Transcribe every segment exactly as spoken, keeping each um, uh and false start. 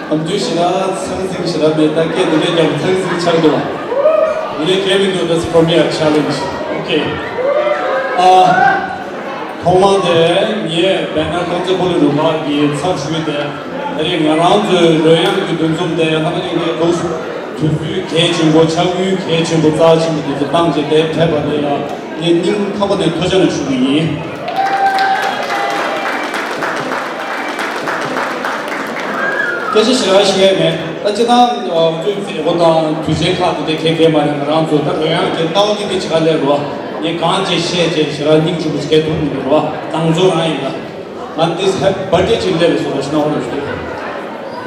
ནམ་རྒྱུན་ཞེ་དྲག་ཚང་ཚིང་ཞེ་དྲག་མེད། ད་སྐད་འདི་འདྲས་ཀྱང་ཚང་ཚིང་ཆགས་འདུག་བ། ཡིན་ནའི་གལ་མི་འདུག That's for me a challenge. Okay. ཨ། ཐོག་མ་དེ་ངས་བན་ན་རྐང་རྩེད་སྤོ་ལོ་རུ་ཁག་གི་ཚབ་ཞུས་ཏེ། ད་རེས་ང་རང་ཚོའི་རོལ་དབྱངས་ཀྱི་འདུ་འཛོམས་དེ་ཧ་ལམ་ངས་འདུག་དུས་ཚོད་གལ་ཆེན་པོ། ཕྱག་དངུལ་གལ་ཆེན་པོ་རྩ་ཆེན་པོ་དེ་ཚོ་བཏང་བྱས་དེ་ཕེབས་པ་དེ་ལ་ངས་སྙིང་ཐག་པ་ནས་ཐུགས་རྗེ་ཆེ་ཞུ་གི་ཡིན། སྐད་ཆ་ཞེ་དྲག་བཤད་ཡས་མེད། ད་སྤྱིར་བཏང་ཨ་ཚོའི་མཛད་སྒོ་དང་དུས་ཆེན་ཁག་དེ་འདྲ་གང་གང་མ་རེད། ང་རང་ཚོ་ད་རོལ་དབྱངས་ཀྱི་སྣང་བ་འདི་འདྲ་ཅིག་ག་ལས་རོ། ངས་གང་བྱས་བཤད་བྱས་ཞེ་དྲག་སྙིང་རྗེ་པོ་ཞིག་གས་ཐུབ་མི་འདུག་རོ། གཙང་བཙོག་རང་ཡིན་ལ། ང་འདི་ཧེ་པི་བར་ཐི་ཌེ་ཅིག་སླེབས་པའི་བཟོ་འདྲ་ཞིག་སྣང་བ་རེད་ཞུ།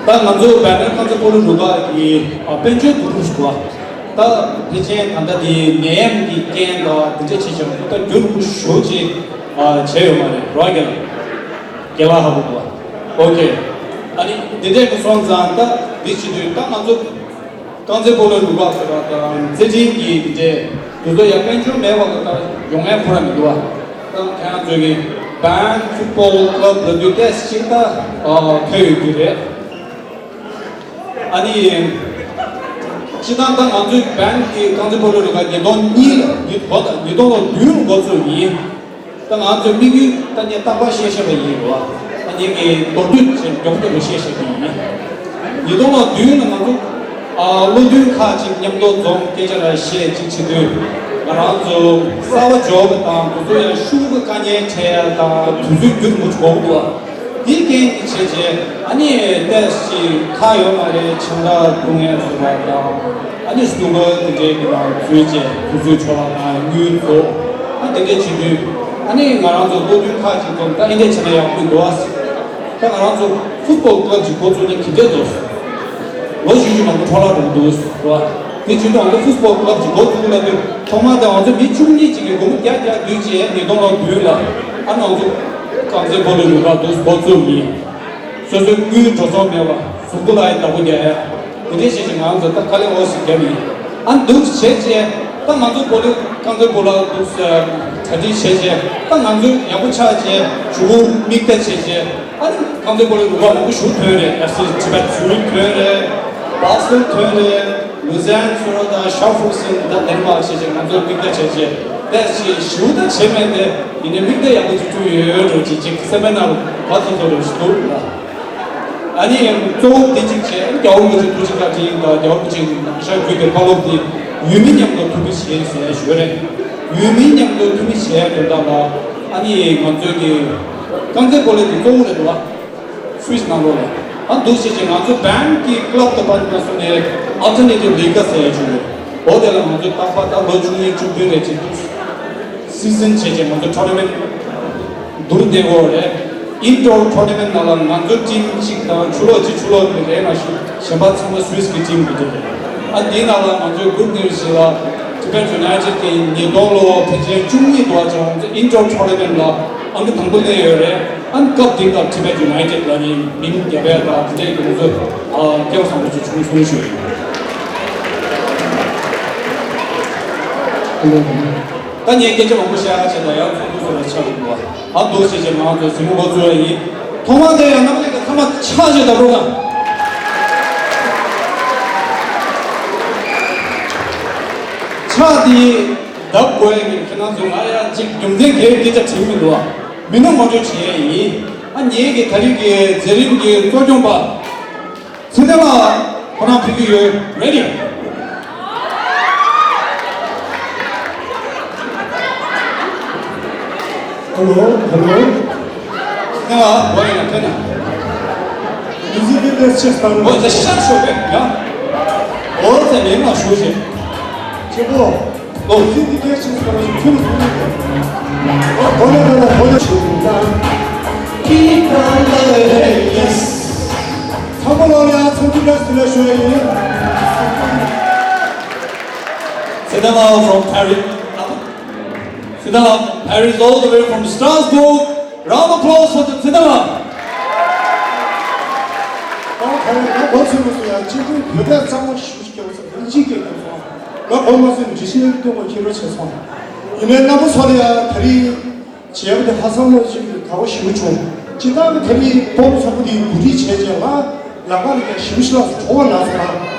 ད་ང་ཚོ་བན་ན་རྐང་རྩེད་སྤོ་ལོ་རུ་ཁག་གི་ཨ་དཔལ་འབྱོར་བསྡུ་རུབ་ཞུ་བ། ད་ཕལ་ཆེར་ད་ལྟ་དེ་ནད་ཡམས་ཀྱི་རྐྱེན་དང་དེ་འདྲ་བྱས་ཀྱང་ད་འགྱུར་བ་ཤུགས་ཆེ་ཨ་བྱས་ཡོད་མ་རེད་རོ། རྒན་རྒན་ལགས་ཧ་གོ་གོ། ཨོ་ཁེ། ཨ་ནི་འདི་འདྲས་ཀྱི་སོང་ཙང་ད་འདི་བྱེད་དུས་ད་ང་ཚོ་རྐང་རྩེད་སྤོ་ལོ་རུ་ཁག་ཟེར་བ་དང་རྩེད་འགྲན་གྱི་འདི་འདྲས་དེ་ཚོ་ཡང་དཔལ་འབྱོར་མེད་པ་ལ་ད་ཡོང་ཡ་ཁོ་རང་མི་འདུག་བ། ད་ཁྱེད་རང་ཚོ་གི་བན་ཕུཊ་བོལ་ཀླབ་ལབ་དུས་ཏོག་ཙམ་ཅིག་ད་ཨ་ཐོས་ཡོད་རྒྱུ་རེད། ཨ་ནི། སྤྱིར་བཏང་ད་ང་ཚོའི་བན་གྱི་རྐང་རྩེད་སྤོ་ལོ་རུ་ཁག་ཉིས་སྟོང་གཉིས་ལ་ཉིས་སྟོང་ཉིས་སྟོང་ལོ་བདུན་ལ་འགོ་བཙུགས་ཡིན། ད་ང་ཚོའི་དམིགས་ཡུལ་ད་ངས་རྟག་པར་བཤད་བཤད་པ་ཡིན་རོ། ད་ངས་ཀྱི་མདོར་བསྡུས་བྱས་མགྱོགས་མགྱོགས་པོ་བཤད་བཤད་པ་ཡིན། ཉིས་སྟོང་ལོ་བདུན་ལ་ང་ཚོ་ཨ་བློ་མཐུན་ཁག་ཅིག་མཉམ་དུ་འཛོམས་སྐད་ཆ་ར་བཤད་ཅིག་བྱེད་དུས། ང་རང་ཚོ་གསར་པ་འབྱོར་བ་དང་དེ་ཚོ་ཡང་ཤུགས་ཀྱི་དཀའ་ངལ་འཕྲད་ཡ་དང་དུས་ཚོད་རྒྱུན་མི་འཆུག་གོ་བ། དེའི་རྐྱེན་གྱིས་བྱས་རྗེས་ཨ་ནི་ཏོག་ཙམ་ཁག་ཡོད་མ་རེད། ཆང་རག་འཐུང་ཡས་བཟོ་བ་དང་ཨ་ནི་སུ་གུ་དེ་འདྲའི་གི་ནང་འཛུལ་བྱས་དུས་ཚོད་འཆོར་བ་དང་དངུལ་རྫོགས། ཨ་དེ་འདྲ་བྱེད་དུས་ཨ་ནི་ང་རང་ཚོ་བློ་མཐུན་ཁག་ཅིག་འཛོམས། ད་ཨེ་འདྲ་བྱས་ན་ཡག་པོ་འདུག་ཨ། ད་ང་རང་ཚོ་ཕུཊ་བོལ་ཀླབ་ཅིག་འགོ་བཙུགས་ན་ག་འདྲ་འདུག་ལོ་བཞི་བཅུ་མང་པོ་འཕྲོ་བརླག་འགྲོ་གི་འདུག་རེད་བ། དེ་བྱེད་དུས་ང་ཚོ་ཕུཊ་བོལ་ཀླབ་ཅིག་འགོ་བཙུགས་ལབ་དུས་ཐོག་མར་དེ་ང་ཚོ་མི་བཅུ་གཉིས་ཅིག་གིས་སྒོར་མོ་བརྒྱ་བརྒྱ་བསྡུས་བྱས་ཉིས་སྟོང་ལོ་བདུན་ལ་ཨ་ང་ཚོ་རྐང་རྩེད་སྤོ་ལོ་རུ་ཁག་འདུག་འགོ་བཙུགས་ཡིན། སོ་སོའི་དངུལ་འགྲོ་སོང་མེད་པ་གཟུགས་པོ་ལ་ཡང་བདག་པོ་རྒྱག་ཡ། དེ་འདྲས་བྱས་ཙང་ང་ཚོ་ད་དཀའ་ལས་འོ་ཞིག་བརྒྱབ་ཡིན། ཨ་འདུག་བྱས་རྗེས་ད་ང་ཚོ་སྤོ་ལོ་རྐང་རྩེད་སྤོ་ལོ་འདུག་གྲ་སྒྲིག་བྱས་རྗེས་ད་ང་ཚོ་ཡག་པོ་ཆགས་རྗེས་གཞུག་གུ་དམིགས་གཏད་བྱས་རྗེས་ཨ་ནི་རྐང་རྩེད་སྤོ་ལོ་རུ་ཁག་མང་པོ་ཞིག་ཐོན་རེད། As in Tibet Zurich ཐོན་རེད། Basel ཐོན་རེད། Lausanne ཚུར་དང་Schaffhausen ད་Denmark བྱས་རྗེས་ང་ཚོ་དམིགས་གཏད་བྱས་རྗེས་ཏོག་ཙམ་ཞིབ་ཏུ་བྱས་མེད་དེ་ཡིན་ནའི་དམིགས་གཏད་ཡག་པོ་ཅིག་བསྐྲུན་ཡོད་འགྲོ་ཅིག་ཅིག་སེ་མི་ནར་ག་ཚོད་ཚོད་རེ་ཞིག་འདུག་ལ། ཨ་ནི་གཙོ་བོ་དེ་གཅིག་བྱས། རྒྱལ་བ་རིན་པོ་ཆེ་ཐུགས་རྗེ་བཀའ་དྲིན་དང་རྒྱལ་བ་རིན་པོ་ཆེ་གི་ནང་ཤར་བརྒྱུད་དེ་བཀའ་སློབ་དེ་ཡུལ་མི་མཉམ་དུ་མཐུན་སྒྲིལ་བྱེད་ཟེར་ཞུ་རེད། ཡུལ་མི་མཉམ་དུ་མཐུན་སྒྲིལ་བྱས་དོན་དག་ལ་ཨ་ནི་ང་ཚོའི་གི་རྐང་རྩེད་སྤོ་ལོ་དེ་གཙོ་བོ་རེད་འདུག་བ། སུད་སི་ནང་ལོགས་ལ་ཨ་འདུག་བྱས་ཀྱི་ང་ཚོ་བན་གི་ཀླབ་དང་པ་ནི་སོང་ནས་ཨལ་ཊར་ནེ་ཊིབ་ལི་ག་ཟེར་ཡ་བྱུང་རེད། འོ་དེ་ལ་ང་ཚོ་རྟག་པར་ད་ལོ་བཅུ་གཉིས་བཅུ་བདུན་རེ་བྱེད་འདུག་སི་ཛིན་བྱས་རྗེས་ང་ཚོ་ཊོར་ན་མེན་བསྡུར་བསྡད་ཡོད་རེད། ཨིན་ཌོར་ཊོར་ན་མེན་ནང་ལ་ང་ཚོ་ཊིམ་གཅིག་དང་ཕྱི་ལོགས་གཅིག་ཆུ་ལོགས་གཉིས་རེད་མ་གཞི་གཞན་པ་ཚང་མ་སུད་སི་གི་ཊིམ་གི་འདུག་ཨ་འདིའི་ནང་ལ་ང་ཚོའི་གུཌ་ནིའུ་སི་ཞིག་ལ་ཊི་བེཊ་ཡུ་ནའི་ཊེཌ་གི་ཉིས་སྟོང་ལོ་ཕལ་ཆེར་བཅུ་གཉིས་དུ་བ་ཅང་ང་ཚོ་ཨིན་ཌོར་ཊོར་ན་མེན་ལ་ཨང་ཀི་དང་པོ་སླེབས་ཡོད་རེད། ཨ་ནི་སྐབས་དེ་སྐབས་ཊི་བེཊ་ཡུ་ནའི་ཊེཌ་ལ་ནི་མིང་རྒྱབ་ཡ་དང་དེ་འདྲའི་གི་ང་ཚོ་ཨ་སྐལ་བ་བཟང་པོ་ཅིག་བྱུང་སོང་ཞུ་ཡིན། ད་ངས་སྐད་ཆ་མང་པོ་བཤད་ཡ་ཆེད་དུ་ཡང་ཚོགས་འདུ་སོགས་ལ་ཆགས་འདུག་བ། ཨ་འདུག་བྱས་བྱས་ང་ཚོ་གཟིགས་མོ་འགོ་འཛུགས་ཡ་ཡིན། ཐོག་མ་དེ་ཡང་རྣམ་པ་ལྷན་རྒྱས་ཚང་མ་ཕྱག་བྱས་བརྡབ་རོགས་གནང་། ཕྱག་དེ་བརྡབ་དགོས་ཡ་གི་ཁྱེད་རང་ཚོ་ང་ཡ་གཅིག་རྒྱུ་མཚན་གལ་སྐད་ཆ་དྲིས་མི་འདུག་བ། མི་སྣ་ངོ་སྤྲོད་བྱེད་ཡ་ཡིན། ཨ་ངེད་ཀྱི་ད་རེས་ཀྱི་མཛད་རིམ་གྱི་གཙོ་སྐྱོང་པ། ཚེ་བརྟན་ལགས་ཁོ་རང་ཕེབས་ཀྱི་ཡོད། Ready? Hello, hello. ཚེ་བརྟན་ལགས་འོ་ཡིན་ན་ཕེབས་ན། Is it the best chef? འོ་ད་ཤར་ཤོག་པས་ཡ། འོ་ད་ལེན་ལ་ཞུ་ཞེས། ཆེ་པོ། ལོ། ཚིག་འདི་སྐད་ཆེན་པོ་ཞིག་ཁྱོད་ལ་ཐུག་ཡོད་དེ། ཨོ་ཁོ་ལ་ཁོ་ལ་ཁོ་ལ་ཞུ་དང་། ཚང་མ་ལོག་ཡ་ཚོགས་འདུ་བཀྲ་ཤིས་བདེ་ལེགས་ཞུ་ཡ་ཡིན། ཚེ་བརྟན་ལགས་from Paris. ཚེ་བརྟན་ལགས། Paris all the way from Strasbourg. Round of applause for the ཚེ་བརྟན་ལགས། ཨོ་ཁོ་ལ་ཁོ་ཚོས་མ་སུ་ཡ་ཅི་ཀུན་བོད་པ་གཙང་མ་ཞུ་ཞིག་སྐྱེ་བ་ཚོ་ལན་གཅིག་སྐྱེ་སྐྱེ་སོང་། ང་གོང་མ་སུ་འདྲི་ཤེས་ལྟོས་གོ་ཁྱེད་རོ་བྱས་སོང་། ཡིན་ནའི་རྣམ་པ་ཚོ་ལ་ཡ་ད་རེས་བྱས་པ་དེ་ཧ་སང་ལོ་ཅིག་གི་དགའ་བ་ཞེ་པོ་བྱུང་། སྤྱིར་བཏང་གི་ད་རེས་སྤོ་ལོ་ཚོགས་པ་དེའི་གོ་སྒྲིག་བྱས་རྗེས་ང་ ལག་པ་ལ་ཡང་ཞིམ་ཤོས་ལ་སོགས་བྲོ་བ་ན་སོང་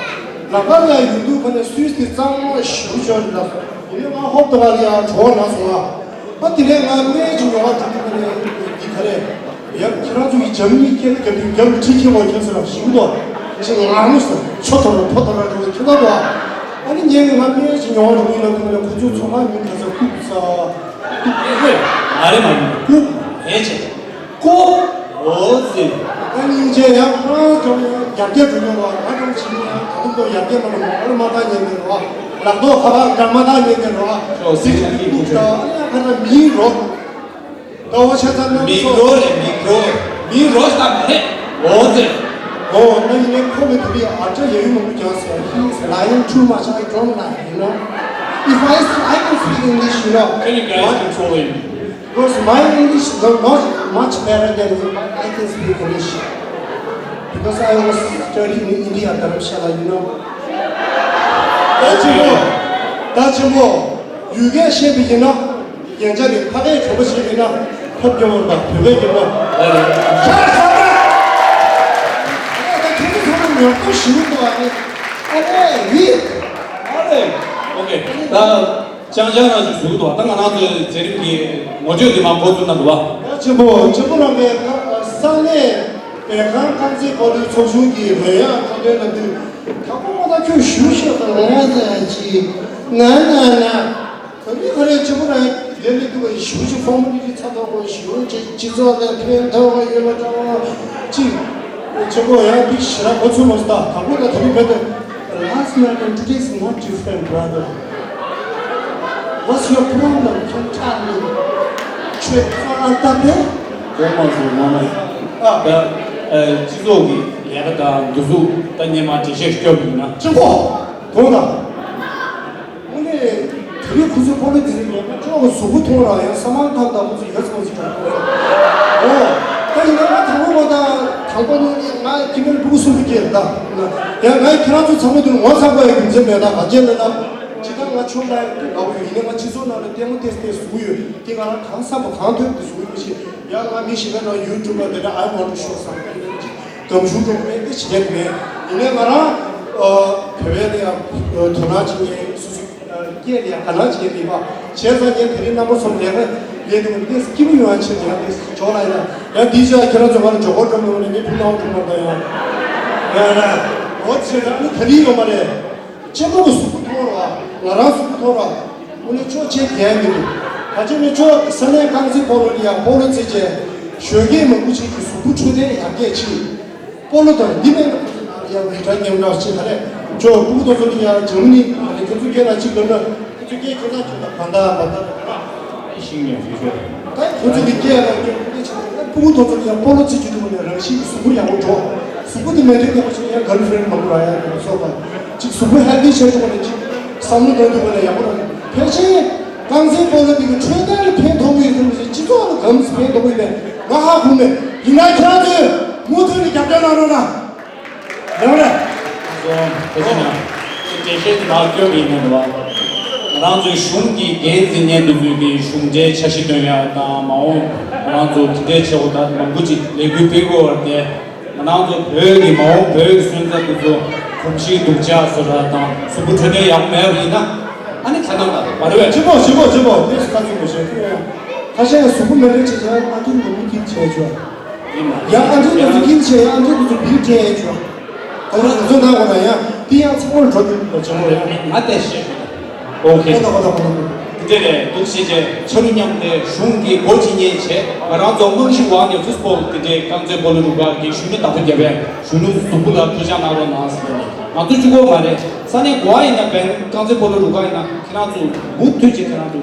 ང་། ལག་པ་ལ་ཡང་ཡོད་དུས་ཁ་ནས་སུས་དེ་གཙང་མ་ཞིམ་ཤོས་ལ་སོགས་ཡིན་ནས་ང་ཧོབ་ཏེ་ལ་ཡང་བྲོ་བ་ན་སོང་ང་། ཨ་དེ་ནས་ང་སྨན་གྱི་ཉོ་བ་འགྲོ་དུས་ཁ་ནས་འདི་ག་རེ། ཡང་ཁྱེད་རང་ཚོ་གི་རྒྱ་མི་སྐད་རྒྱབ་དུས་རྒྱབ་ཁྲིད་ཁྱེད་མོ་ཁྱེད་ཚོ་ལ་ཞིམ་དོ། ཅི་ང་མོ་སོ་ཆོ་ཐོར་རོ་ཕོ་ཐོར་ར་འགྲོ་ཁྱེད་ལ་དོ། ཨ་ནི་ངས་ང་སྨན་གྱི་ཉོ་བ་འགྲོ་ཡིན་ལ་ཁ་ནས་ཁོ་ཚོ་ཚོ་ང་མི་ག་ཚ་ཁུག་ས། ཨེ་ཧེ། ཨ་རེ་མ་ཡིན། ཀུ། ཨེ་ཅེ། ཀོ། འོ་ཟེར། ད་སྙིང་རྗེ་ཡང་ཁོ་རང་ཚོ་ཡང་ཡར་རྒྱས་འགྲོ་མྱོང་བ་ང་ཚོ་བྱིས་ནས་ཡང་ད་དུང་ཡར་རྒྱས་མ་འགྲོ་མ་ལ་མ་ད་ཉན་ནས་རོ། ལག་ཐོག་ཁ་པར་འདྲ་མ་ད་ཉན་ནས་རོ། ཨོ་ཟེར་ཡང་ཀི་ཀུ་ད་ཨ་ནི་ཁ་ད་མིའི་རོ། ད་འོ་ཆ་ཚང་མི་རོ་རེད་མི་རོ། མི་རོ་ས་མ་རེད། འོ་ཟེར། ཨོ་ན་ཡིན་ནའི་ཁོ་གི་དེ་རིང་ཨ་ཅག་ཡ་ཡུ་མང་པོ་ཀྱང་ཟེར། He's lying too much. I don't like, you know. If I say I can speak English, you know. Can you guys control him? Because my English is not much better than I can speak English. Because I was studying in India, Dharamshala, you know. ད་ཆེན་པོ། ད་ཆེན་པོ། ཡུལ་སྐད་ཤེས་པ་ཡིན་ན། རྒྱན་ཆ་རེད་ཕ་གིའི་གྲོགས་པོ་ཞིག་ཡིན་ན། ཐབས་སྐྱོ་བོར་དང་བོད་སྐད་སྐྱོ་བོ། ཨ་རེད། ཤ་ཤ་ད། ཨ་ད་ཁྱེད་ཚོ་ཚང་མ་ཉོབ་ཏོ་ཞིག་འདུག་ཨ་ནི། ཨ་ནི་ཡིད། ཨ་རེད། ཨོ་ཁེ། ད། ཅང་ཅང་རང་ཅིག་ཟུག་འདུག་ད་ང་རང་ཚོའི་མཛད་རིམ་གྱི་ངོ་སྤྲོད་འདི་མ་འགོ་བཙུགས་ན་འདུག་བ། ཡ་ཆེན་པོ་ཆེན་པོ་རང་གི་ས་གནས་བོད་ཁང་རྐང་རྩེད་སྤོ་ལོའི་ཚོགས་ཆུང་གི་རོལ་དབྱངས་འཁྲབ་སྟོན་ལ་འདུས། ད་ཁོ་མོ་ད་ཁྱོད་ཞུ་ཤོག་ད་ང་ཟ་ཅི་ང་ང་ང་། ད་ནི་ག་རེ་ཆེན་པོ་རང་ལས་ལས་འདུག་བ་ཞུ་ཞུ་ཧྥོར་མ་ལི་ཊི་ཚ་ཐོག་གོ་ཞུ་ཅི་སྤྱི་ཚོགས་ལ་ཕན་ཐོགས་ཡོད་པ་འདྲ་བ་ཅི། ཆེན་པོ་ཡང་འདི་ཞེ་དྲག་གོ་ཚོད་མ་སོང་ད་དང་པོ་ད་ད་ནི་བོད་དུ། Last night and today is not different, brother. What's your problem? Can tell me. ཁྱོད་ཁ་ཨ་ལྟ་བས། དགོངས་པ་སོ་མ་མ་ཡིན། ཨ། ད་ཨ་སྤྱི་ཚོགས་ཀྱི་ལས་ཀ་དང་འདུ་འཛུགས་ད་སྙན་མ་འགྲེལ་བཤད་སྐྱོབ་ཡིན་ན། གཅིག་པོ། དགོངས་དག་དངོས་གནས་དེ་རིང་ཁོ་ཚོའི་སྤོ་ལོ་འདི་ཚོ་ཉན་ན་ཅོག་གི་གཟུགས་པོ་མཐོང་ར་ཡང་ས་མང་ཐང་དང་ཁོ་ཚོ་ཡོད་ཚོད་ཚོད་དྲག་གི་རེད། ཨོ། ད་ཡིན་ན་ང་དང་པོ་མ་དང་དང་པོ་ནི་ང་ཁྱི་མེར་སྤུ་གུ་གསུམ་དུ་སྐྱེས་རེད་ད། ཡང་ང་ཁྱེད་རང་ཚོ་ཚང་མ་དུ་ངོ་ཚ་དགོས་ཡ་རྒྱུ་མཚན་མེད་ད་ག་རྒྱལ་ལ་ད། ཇི་ལྟར་ང་ཆུང་ལ་ཡང་དགའ་བོ་ཡོད་ཡིན་ན་ང་སྤྱི་ཚོགས་ནང་ལ་ལྟད་མོ་ཏེས་ཏེས་བཟུང་ཡོད་དེ་ང་རང་གང་བསམ་པ་གང་ཐོན་དུ་བཟུང་ཡོད་མི་ཤེས། ཡང་ང་མི་ཞིག་ལ་ཡང་ཡུ་ཊུབ་ལ་དེ་འདྲ་I want to show something། སྒམ་ཞུགས་འགྲོ་མེད་དེ་བྱེད་མེད། ཡིན་ནའི་ང་རང་བོད་པའི་ལ་ཡང་དོ་སྣང་བྱེད་མཁན་སོ་སོ་སྐད་ལ་ཡང་དགའ་སྣང་བྱེད་མེད་པ་བྱས་ཙང་ངས་དེ་རིང་རྣམ་པ་ཚོ་ལས་ཀ་ལས་དུ་མི་ལས་སྐྱིད་པོ་ཡོང་བ་ཆེད་དུ་ཡང་དེ་འཇོག་ལ་ཡིན་ན་ཡང་དེའི་ཕྱིར་ཁྱེད་རང་ཚོ་ང་ལ་འཇོག་སྒོ་འགྲོ་མི་འོང་ནས་ངས་ཕུ་ནང་འགྲོ་མ་ད་ཡང་ཡང་ན་འོ་ཚེ་རང་ནི་ག་རེ་ཡོང་མ་རེད། གཅེན་པོ་གི་གཟུགས་པོ་མཐོང་རོགས། ང་རང་གཟུགས་པོ་མཐོང་རོགས། དངོས་གནས་ཅོག་ཆེ་རྒྱལ་མི་འདུག་ད་ཆ་ནས་ཅོག་ས་གནས་རྐང་རྩེད་སྤོ་ལོ་ལ་ཡང་སྤོ་ལོ་རྩེད་བྱས། གཞོན་སྐྱེས་མང་པོ་ཅིག་གི་གཟུགས་པོ་འཕྲོད་བསྟེན་ཡར་རྒྱས་ཕྱིན། སྤོ་ལོ་དང་འདི་མེད་ན་ཁོ་ཚོ་ནང་ལ་ཡང་རི་ཁྲ་མཉམ་འདྲ་ཅིག་ག་རེ། ཅོག་སྤུ་གུ་དེ་ཚོ་ལ་ཡང་འཇར་མ་ནི་ནང་ལ་ཁོ་ཚོ་སྐད་ལ་ཅིག་ལབ་ན་ཁོ་ཚོ་སྐད་ཁྱེད་ཚང་ཁྱོད་ལ་གང་ལྟར་མ་ལྟར་ཤིང་ནས་ཕུལ་ཆོག་ད་ཁོ་ཚོ་གི་སྐད་ལ་སྐྱོན་ཁོ་ཚོ་ཆེ་ན་སྤུ་གུ་དེ་ཚོ་ལ་ཡང་སྤོ་ལོ་རྩེད་རྒྱུ་དེ་མ་ནས་རང་བཞིན་གྱི་གཟུགས་པོ་ཡག་པོ་འགྲོ། གཟུགས་པོ་དེ་མེད་དུས་ནས་ཁོ་ཚོ་ཡང་གརལ་ཕི་རེན་མང་པོ་རག་ཡ་ནས་སོགས་པ་ཅིག་གཟུགས་པོ་ཧེལ་ཐི་བྱེད་ཐུབ་པ་ནས་ཅིག་བསམ་བློ་གཏོང་ཐུབ་པ་ན་ཡག་པོ་རེད། ཕལ་ཆེར་རྐང་རྩེད་སྤོ་ལོ་འདི་གི་འཕྲོད་བསྟེན་ལ་ཕན་ཐོགས་ཀྱི་ཡོད་ཟེར་མི་ཚེ་སྤྱི་ཚོགས་ལ་གང་ཕན་ཐོགས་ཀྱི་ཡོད་པས་ང་ཧ་གོ་མེད། ཡིན་ན་ཁྱེད་རང་ཚོས་མུ་མཐུད་ནས་རྒྱབ་སྐྱོར་གནང་རོགས་གནང་། ཡོང་རེད། ཐུགས་རྗེ་གནང་། འགྲེལ་བཤད་ནང་སྐྱོན་མེད་ནས་རེད་བ། ང་རང་ཚོའི་གཞུང་གི་འགན་འཛིན་མཁན་དེ་ཚོས་ཀྱི་གཞུང་འབྲེལ་འཆར་གཞི་བཏོན་ཡག་དང་མ་འོངས་ང་རང་ཚོ་དེ་འདྲའི་ཆེ་བོ་དང་མང་པོ་ཅིག་ལས་འགུལ་སྤེལ་དགོས་བར་དེ། ང་རང་ཚོ་བོད་ཀྱི་མ་འོངས་བོད་ཀྱི་སོན་རྩ་དེ་ཚོ་གོམས་གཤིས་སྡུག་ཅག་བཟོ་ར་དང་གཟུགས་པོ་འཕྲོད་བསྟེན་ཡག་པོ་མེད་པ་ཡིན་ན་ཨ་ནི་ཁ་ནང་ལ་མ་རེད་བས། ཆེན་པོ་ཆེན་པོ་ཆེན་པོ་དེ་ཁ་ཚུགས་པ་བྱས་ཁྱོད་ཡང་ཁ་ཤས་ཡང་གཟུགས་པོ་མེད་པའི་ཆེ་ཆེ་ཡང་ཨ་ཁྱོད་ངོ་མི་ཁྱིམ་བྱས་ཆོག་ཡང་ཨ་འདྲས་དེ་ཚོ་ཁྱིམ་བྱས་ཡང་ཨ་འདྲས་དེ་ཚོ་བིར་སྤྲད་ཆོག་ད་ང་ཚོ་ནང་གོ་ན་ཡང་དེ་ཡང་ཚང་མར་འགྲོ་རྒྱུ་ཡོད་པ་ཆེན་པོ་རེད། ང་དེ་བཤད་ཤོད་ཨོ་ཁེ། ཁོ་ན་ཁོ་ན་ཁོ་ན་ཁོ་ན། དེ་ལས་འདུག་ཤེས་བྱས་ཆ་རུ་མཉམ་དེ་གཞུང་གི་སྒོ་ཕྱེ་ཉེན་བྱས་ང་རང་ཚོ་རྨང་གཞི་དབང་ནས་ཧྥུ་སི་པོལ་དེ་འདྲའི་རྐང་རྩེད་སྤོ་ལོ་རུ་ཁག་གི་གཞོན་ནུ་བདག་པོ་རྒྱབ་པས་གཞོན་ནུ་གཟུགས་པོ་ལ་ཐུགས་ཅག་གནང་རོགས་གནང་ཟེར་ནས་ང་ཚོ་གཅིག་པོ་མ་རེད། ས་གནས་ག་པར་ཡིན་ན་བན་རྐང་རྩེད་སྤོ་ལོ་རུ་ཁག་ཡིན་ན་ཁྱེད་རང་ཚོ་མུ་མཐུད་ཅིག་ཁྱེད་རང་ཚོ།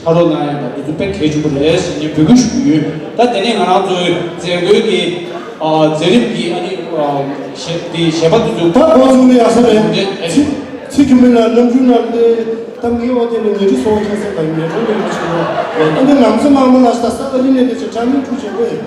ཕྱག་རོགས་གནང་ཡ་དང་དེ་ཚོ་དཔེ་གལ་ཆེན་པོ་རེད་ཟེར་ནས་འབོད་སྐུལ་ཞུ་གི་ཡོད། ད་དེ་ནས་ང་རང་ཚོའི་མཛད་སྒོའི་གི་ཨ་མཛད་རིམ་གྱི་ཨ་ནི་ཨ་གཞས་དེ་གཞས་པ་དེ་ཚོ་ད་གོ་ཚུགས་ནས་ཡ་ས་རེད། ཚིག་ཚིག་གི་མི་ལ་ནམ་རྒྱུན་ན་དེ་ད་མི་འོ་དེ་ནས་ཉེ་འཁྲིས་སོང་ཁྱེད་ས་དང་ཉེ་འཁྲིས་ནས་མི་ཆེ་བ་ཨ་ནི་ལམ་སེ་མ་མོ་ལ་ས་ས་ཨ་རི་ནས་དེ་ཚོ་དྲ་མིག་ཕུ་བྱེད་དགོས།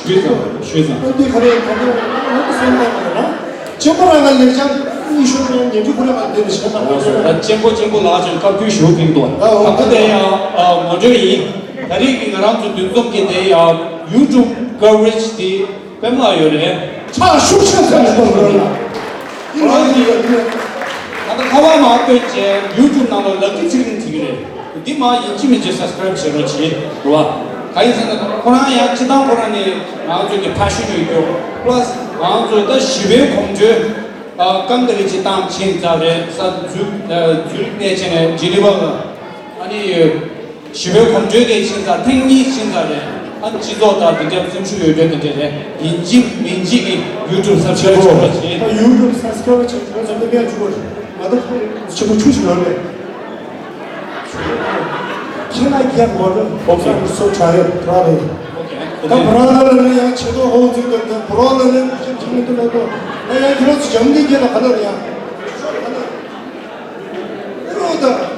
ཞུས་ཙང་ཞུས་ཙང་། ཨ་འདི་ག་རེ་ག་རེ་ང་གི་སེམས་ནང་གི་རེད་ན། གཅེན་པོ་རང་ལ་ལེགས་བྱང་གཉིས་ཤོར་ནས་ཉན་གྱི་ཁོ་རང་ལ་བསྡད་ནས་བཤད་པ་རེད། ད་གཅེན་པོ་གཅེན་པོ་ལགས་ཀྱང་བཀའ་བཀྱོན་ཞུ་གི་འདུག་ཨ་འོ་ད་ལྟ་དེ་ཡང་ཨ་ངོ་སྤྲོད་ཡིན། ད་རེས་ཀྱི་ང་རང་ཚོ་འདུ་འཛོམས་ཀྱི་དེ་ཡང་ཡུ་ཊུབ་ཀ་བ་རེཇ་དེ་པད་མ་ལགས་ཡོད་རེད། ཕྱག་ཤུགས་ཆེ་ཙམ་གཏོང་དགོས་ན། འདི་མ་ཡིན་པ་འདི། ད་ལྟ་ཁ་པར་མར་བཏོན་བྱས་YouTube་ནང་ལ་ལག་ཁྱི་ཚིག་རིང་བྲིས་ཀྱི་རེད། འདི་མར་ཡིན་གཅིག་མིན་གཅིག་subscribe་བྱེད་རོགས་བྱེད་རོགས། གང་ཡིན་ཟེར་ན་ཁོ་རང་ཡང་སྤྱི་བཏང་ཁོ་རང་ནས་ང་ཚོ་གི་ཕ་ཤུལ་ཡོད་རྒྱུ། plus་ང་ཚོ་ད་ཞི་བའི་གོམ་བགྲོད་སྐབས་འདི་རེད་ཅིག་བཏང་ཕྱིན་ཙང་རེད། ས་ཛུ་ཛུ་རིག་ནས་བྱས་ནས་ཇི་ནི་ཝ་ལ་ཨ་ནི་ཞི་བའི་གོམ་བགྲོད་དེ་ཕྱིན་ཙང་ཐེངས་གཉིས་ཕྱིན་ཙང་རེད། ཨ་ནི་སྤྱི་ཚོགས་དང་དེ་འདྲ་སེམས་ཤུགས་ཡོད་རྒྱུ་དེ་འདྲ་རེད། ཡིན་གཅིག་མིན་གཅིག་གི་YouTube་subscribe་བྱེད་རོགས་བྱེད། ད་YouTube་subscribe་བྱེད་དགོས་ཙམ་དེ་མེད་བྱུང་བ་རེད། ང་ད་ཆེན་པོ་ཆུང་ཞིག་ཡོད་རེད། ཁྱེད་ལ་རྒྱག་དགོས་རེད། Okay. ཁྱེད་ཚོ་དྲ་ཡོད་བྲག་རེད། Okay. ད་བྲག་ལ་ལ་ནི་ཡང་ཆེ་མཐོང་ཧོང་ཚིག་དང་བྲག་ལ་ནི་ཁྱེད་ཁྱེད་མི་འདུག་ལ་དོ། ད་ཡང་ཁྱེད་རང་ཚོ་འཇམ་གྱི་རྒྱལ་ལ་ག་ལ་རེད་ཡང་། ཨེ་རོ་ད།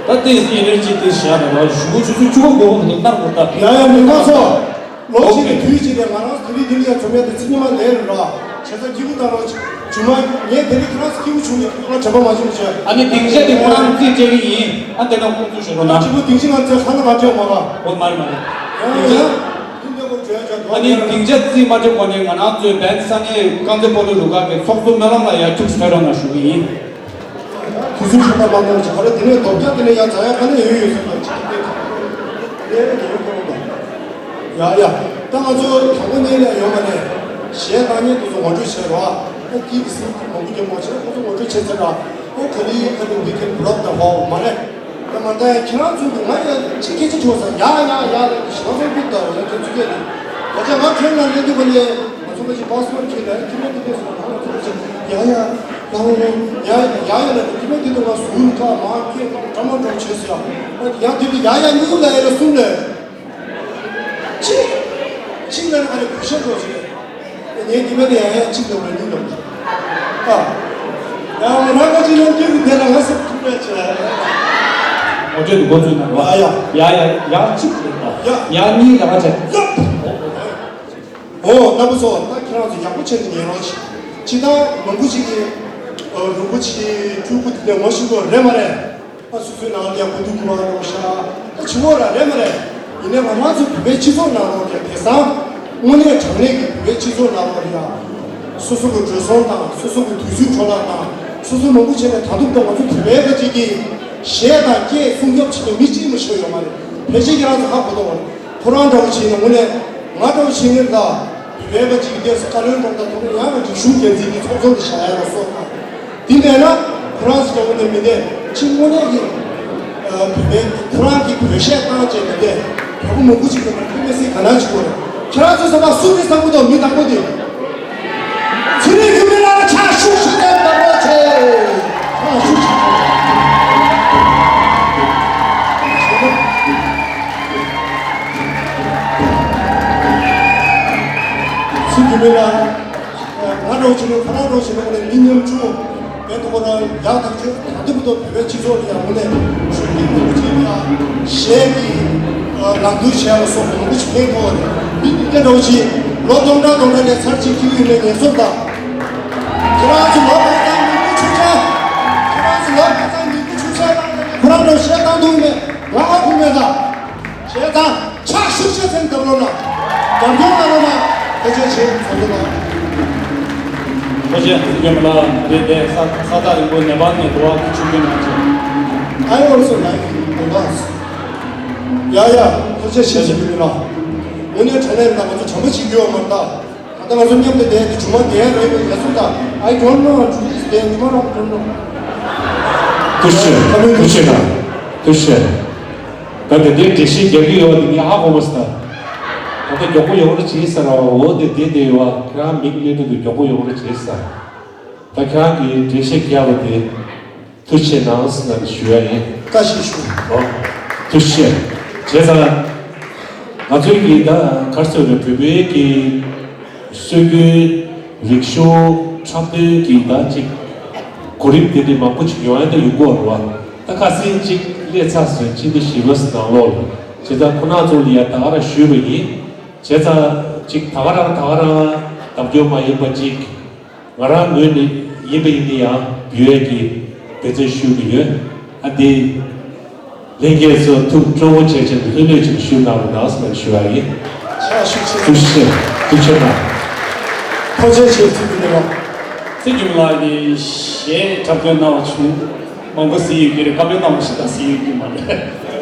ད་དེ་ཨེ་ནར་ཇི་དེ་བཞག་ནས་ལ་ཞུ་ཆུ་ཚོད་བཅུ་པ་འགོ་བ་དུ་སྣར་གོ་ད། ཡ་ཡ་མི་མ་སོ། ལོ་གཅིག་ནས་དུས་གཅིག་ནས་ང་རང་དེ་རིང་དེ་རིང་ཡ་ཚོ་མེད་དེ་ཚི་ཉི་མ་ལས་རུ་ར། བྱས་ཙང་སྐྱིད་པོ་བཏང་རོགས་བྱེད། ཇུ་མ་ངས་དེ་རིང་ཁྱེད་རང་སྐྱིད་པོ་བྱུང་ནས་ང་དྲན་པ་མ་བྱུང་བྱས། ཨ་ནི་སྡིངས་ཆ་དེ་ཁོ་རང་རྩིས་སྤྲད་གི་ཡིན། ཨ་དེ་ན་ཁོང་ཚོ་ཞུ་རོགས་གནང་། སྐྱིད་པོ་སྡིངས་ཆ་ང་ཚོས་ཁ་ན་མ་སྤྲད་མ་ར། འོ་མ་རེད་མ་རེད། ཡང་ཡང་། ཨ་ནི་སྡིངས་ཆ་རྩིས་མ་སྤྲད་གོང་ནས་ང་རང་ཚོའི་བན་ས་གནས་རྐང་རྩེད་སྤོ་ལོ་རུ་ཁག་གི་ཚོགས་གཙོ་སྨོན་ལམ་ལ་ཡར་ཁྱུག་ཙམ་ཕེབས་རོགས་གནང་ཞུ་གི་ཡིན། དུས་ཚོད་ཤོར་ན་མ་གཏོང་བྱ་བ་རེད། དེ་ནས་དོག་རྒྱག་དེ་ནས་ཡང་ཛ་ཡག་ག་ནས་ཡོད་ཡོད་སོང་དང་ཅི་སྟེ་ཁ་ལས་རེད་ཡོད་ཁོ་རང་དང་། ཡ་ཡ། ད་ང་ཚོ་དང་པོ་ནས་ལས་ཡོང་བ་ནས་གཞས་བཏང་མཁན་དེ་ཚོ་ངོ་སྤྲོད་བྱས་རོགས། ཨ་ཏི་གི་སིང་གི་མང་པོ་རྒྱབ་མ་བྱས་ཁོ་ཚོ་ངོ་སྤྲོད་བྱས་ཚར་ར། ཨ་ག་ལི་ཁ་ལི་འདི་ཁེ་བུ་རོག་ད་ཧོ་མ་རེད། ད་མ་ད་ཁྱེད་རང་ཚོ་གི་ང་ཡ་གཅིག་སྐད་ཆ་ཆོག་ས་ཡ་ཡ་ཡ་ལ་གི་ཞང་སོང་པིག་ད་ཡ་ཁྱེད་ཚོ་སྐད་དེ། ད་ཆ་ང་ཁྱོད་ལ་ལས་འདུག་ག་ལས་ང་ཚོ་ལ་ཅིག་པཱ་སི་པོར་ཁྱེད་ལ་ཁྱེད་ལ་འདི་སྐད་སོང་ང་ཚོ་ལ་ཅིག་ཡ་ཡ། ཡ་ཡ་ཡ་ཡ་ལ་དེ་མ་དེ་དུ་ང་ཟུར་ཁ་མ་ཁྱེད་ཁ་འདྲ་མ་འདྲ་བྱས་ཟེར་ཡ། ཡ་དེ་དུ་ཡ་ཡ་ཉུག་ལ་ཡ་ལ་གསུང་ལས། ཅི་ཅི་ལ་ཁ་ལ་གུ་ཤ་འགྲོ་ཟེར། ངས་དེ་མ་དེ་ཡ་ཡ་གཅིག་ལ་ང་ཉུག་ལ། ཨ་ཡ་ང་ཁ་ཅིག་ལ་སྐྱེ་གི་དེ་ལ་ང་སེ་ཐུག་ལ་ཆེ། ཨོ་ཅེ་དུ་འགོ་ཚུགས་ན་ར། ཡ་ཡ་ཡ་ཡ་གཅིག་ལ་ད། ཡ་ཡ་གཉིས་ལ་ཁ་ཆེ། ཡ། ཨོ་རྣམ་པ་ཚོ་ད་ཁྱེད་རང་ཚོ་ཡག་པོ་བྱས་ནས་ཉན་རོགས་བྱེད། ཇི་ལྟར་མང་པོ་ཞིག་གིས་རིན་པོ་ཆེའི་སྤྲུལ་སྐུ་དེ་འདྲ་ངོ་ཤེས་དགོས་རེད་མ་རེད། ད་སོ་སོའི་ནང་ལ་ཡང་བུ་དུ་ཁུ་མ་རོགས་ཤ་ད་ཆུ་བོ་ར་རེད་མ་རེད། ཡིན་ནའི་ང་རང་ཚོ་བོད་པའི་སྤྱི་ཚོགས་ནང་ལོགས་ཀྱི་དེང་སང་དངོས་གནས་དྲང་གནས་ཀྱི་བོད་པའི་སྤྱི་ཚོགས་ནང་ལོགས་ལ་ཡང་སོ་སོ་གི་འགྲོ་སོང་དང་སོ་སོ་གི་དུས་ཚོད་འཕྲོ་བརླག་དང་སོ་སོ་མང་པོ་བྱས་ནས་ད་དུང་ད་ང་ཚོ་བོད་པའི་ཁ་ཅིག་གིས་གཞས་དང་སྐད་སྲུང་སྐྱོབ་བྱེད་མཁན་མི་གཅིག་མ་ཤོར་ཡོད་མ་རེད། ཕལ་ཆེར་ཁྱེད་རང་ཚོ་ཧ་གོ་ཐུབ་པ་རེད། ཁོ་རང་འདྲ་བོ་བྱས་ནས་དངོས་གནས་ང་འདྲ་བོ་བྱས་ནས་ད་བོད་པའི་ཁ་ཅིག་གིས་བལྟས་སོ་བཀའ་བློན་ཁྲོམ་ད་དུང་ཡང་རིག་གཞུང་སྒེར་འཛིན་གྱི་ཚོགས་ཆུང་དུ་བཞག་ཡ་ལ་སོགས་དང་། དེ་མེད་ན་ཁོ་རང་ཚོ་འདྲ་བོ་ནས་མི་བསྡད་ཕྱི་དངོས་གནས་ཀྱི་བོད་པའི་ཁོ་རང་གི་བོད་གཞས་བཏང་བྱས་མི་བསྡད་བོད་པ་མང་པོ་ཅིག་གི་ནང་ཁུལ་མི་སྲིད་ག་ན་ཅིག་དགོས་རེད། ཁྱེད་རང་ཚོ་ཚང་མ་སུ་མི་བཟང་པོ་དང་མི་བཟང་པོ་དེ། ཚེ་རིང་སྐྱིད་མེད་ལ་ཕྱག་ཤུགས་ཤིག་བརྒྱབ་དང་པོ་ཆེ། ཕྱག་ཤུགས་ཤིག་ཚེ་རིང་སྐྱིད་མེད་ལ། ང་འདྲ་བོ་བྱས་ནས་ཁོ་རང་འདྲ་བོ་བྱས་ནས་ཁོ་རང་མི་ཉམ་ཆུང་བས་ཐོག་ཁོ་རང་ཡག་ཐག་ཆོད་ད་ལྟ་བར་དུ་བོད་པའི་སྤྱི་ཚོགས་ལ་ཡང་དངོས་གནས་གཞོན་སྐྱེས་མང་པོ་ཅིག་ལ་གཞས་ཀྱི་ལག་འཛུལ་བྱས་པ་སོགས་མང་པོ་ཞིག་ཕན་ཐོགས་པ་རེད། མི་འདི་འདྲ་འདྲ་བོ་ཞིག་ལོ་སྟོང་ཕྲག་སྟོང་ཕྲག་ལས་ཚར་གཅིག་སྐྱེ་གི་ཡོད་མེད་ངེས་སོང་དང་། ཁྱེད་རང་ཚོ་ལོ་ཁ་སང་མི་བུ་ཆུང་ཆུང་། ཁྱེད་རང་ཚོ་ལོ་ཁ་སང་མི་བུ་ཆུང་ཆུང་རང་ཁོ་རང་འདྲ་བོ་གཞས་བཏང་ཐུབ་མེད་ང་ཧ་གོ་མེད་ད། བྱས་ཙང་ཕྱག་ཤུགས་ཆེ་ཚན་འདེབས་རོགས་གནང་། རྒྱབ་སྐྱོར་གནང་རོགས་གནང་། ཐུགས་རྗེ་ཆེ་ཚོགས་གཙོ་ལགས། ཐུགས་རྗེ་ཆེ་ཚེ་རིང་སྐྱིད་མེད་ལགས། དེ་དེ་ས་ས་ཐག་རིང་པོ་ནེ་པཱལ་ནས་འགྲོ་བ་ཆུ་རྒྱུན་ནང་ཆེ། I also like Donbass. ཡ་ཡ། ཐུགས་རྗེ་ཆེ་ཚེ་རིང་སྐྱིད་མེད་ལགས། དངོས་གནས་དྲང་གནས་ལ་ང་ཚོ་བྱམས་པོ་བྱེད་རྒྱུ་ཡོད་མ་རེད་ད། ད་ལྟ་ང་ཚོ་མཉམ་དུ་བསྡད་དེ་ཇུ་མ་བསྡད་རེད་ཡོད་ཡ་སུ་ད། I don't know, Judy is there, tomorrow I don't know. ཐུགས་རྗེ་ཆེ། ཐུགས་རྗེ་ཆེ་གནང་། ཐུགས་རྗེ་ཆེ། ད་དེ་འདྲའི་འགྲེལ་བཤད་རྒྱག་གི་ཡོད་པ་དེ་ངས་ཧ་གོ་མ་སོང་། ད་ལྟ་མགྱོགས་པོ་ཡོང་རེ་བྱེད་ས་ར་བ་འོ་དེ་དེ་དེ་ཡོད་པ་ཁྱེད་རང་མིག་ལས་དུས་མགྱོགས་པོ་ཡོང་རེ་བྱེད་ས། ད་ཁྱེད་རང་གིས་འགྲེལ་བཤད་རྒྱག་པ་དེ་ཐུགས་རྗེ་ཆེ་གནང་ཟེར་ནས་ཞུ་ཡ་ཡིན། བཀྲ་ཤིས་ཤོག་ཨོ། ཐུགས་རྗེ་ཆེ། བྱས་ཙང་། ང་ཚོའི་གི་ད་ག་རེ་ཟེར་དགོས་རེད། བོད་པའི་གི་སྲོལ་རྒྱུན་རིག་གཞུང་འཁྲབ་སྟོན་གྱི་ད་ཅིག་གོ་རིམ་དེ་འདྲ་མང་པོ་ཅིག་ཡོང་ཡ་ད་ཡོང་གི་ཡོད་རེད་བ། ད་ཁ་སང་ཅིག་སླེབས་ཚར་སོང་། ཕྱི་ཟླ་བཞི་པ་ནང་ལོགས་ལ། བྱས་ཙང་ཁོ་རང་ཚོ་ལ་ཡ་ད་ག་རང་ཞུས་པ་ཡིན། བྱས་ཙང་ཅིག་ད་ག་རང་ད་ག་རང་ལྡབ་སྐྱོར་མ་ཡིན་པ་ཅིག་ང་རང་ངོས་ནས་ཡིན་པ་ཡིན་ན་ཡང་ཡོད་ཀྱི་འབད་བརྩོན་ཞུ་གི་ཡོད། ཨ་འདི། ལྷན་རྒྱས་ཚོ་ཐུགས་སྤྲོ་བོ་བྱས་བྱས་ལྷོད་ལྷོད་ཅིག་ཞུ་གནང་རོགས་གནང་ཟེར་ཞུ་བ་ཡིན། ཕྱག་ཤུགས་ཆེ། ཐུགས་རྗེ་ཆེ། ཐུགས་རྗེ་གནང་། ཐུགས་རྗེ་ཆེ། ཚུལ་འདི་ལ། ཚེ་རྒྱུན་ལགས་ཀྱིས་གཞས་འཁྲབ་སྟོན་གནང་བ་བྱུང་། མང་པོ་གཟིགས་ཡོད་ཀྱི་རེད། བཀའ་མོལ་གནང་བ་ཞིག་ད་གཟིགས་ཡོད་ཀྱི་མ་རེད།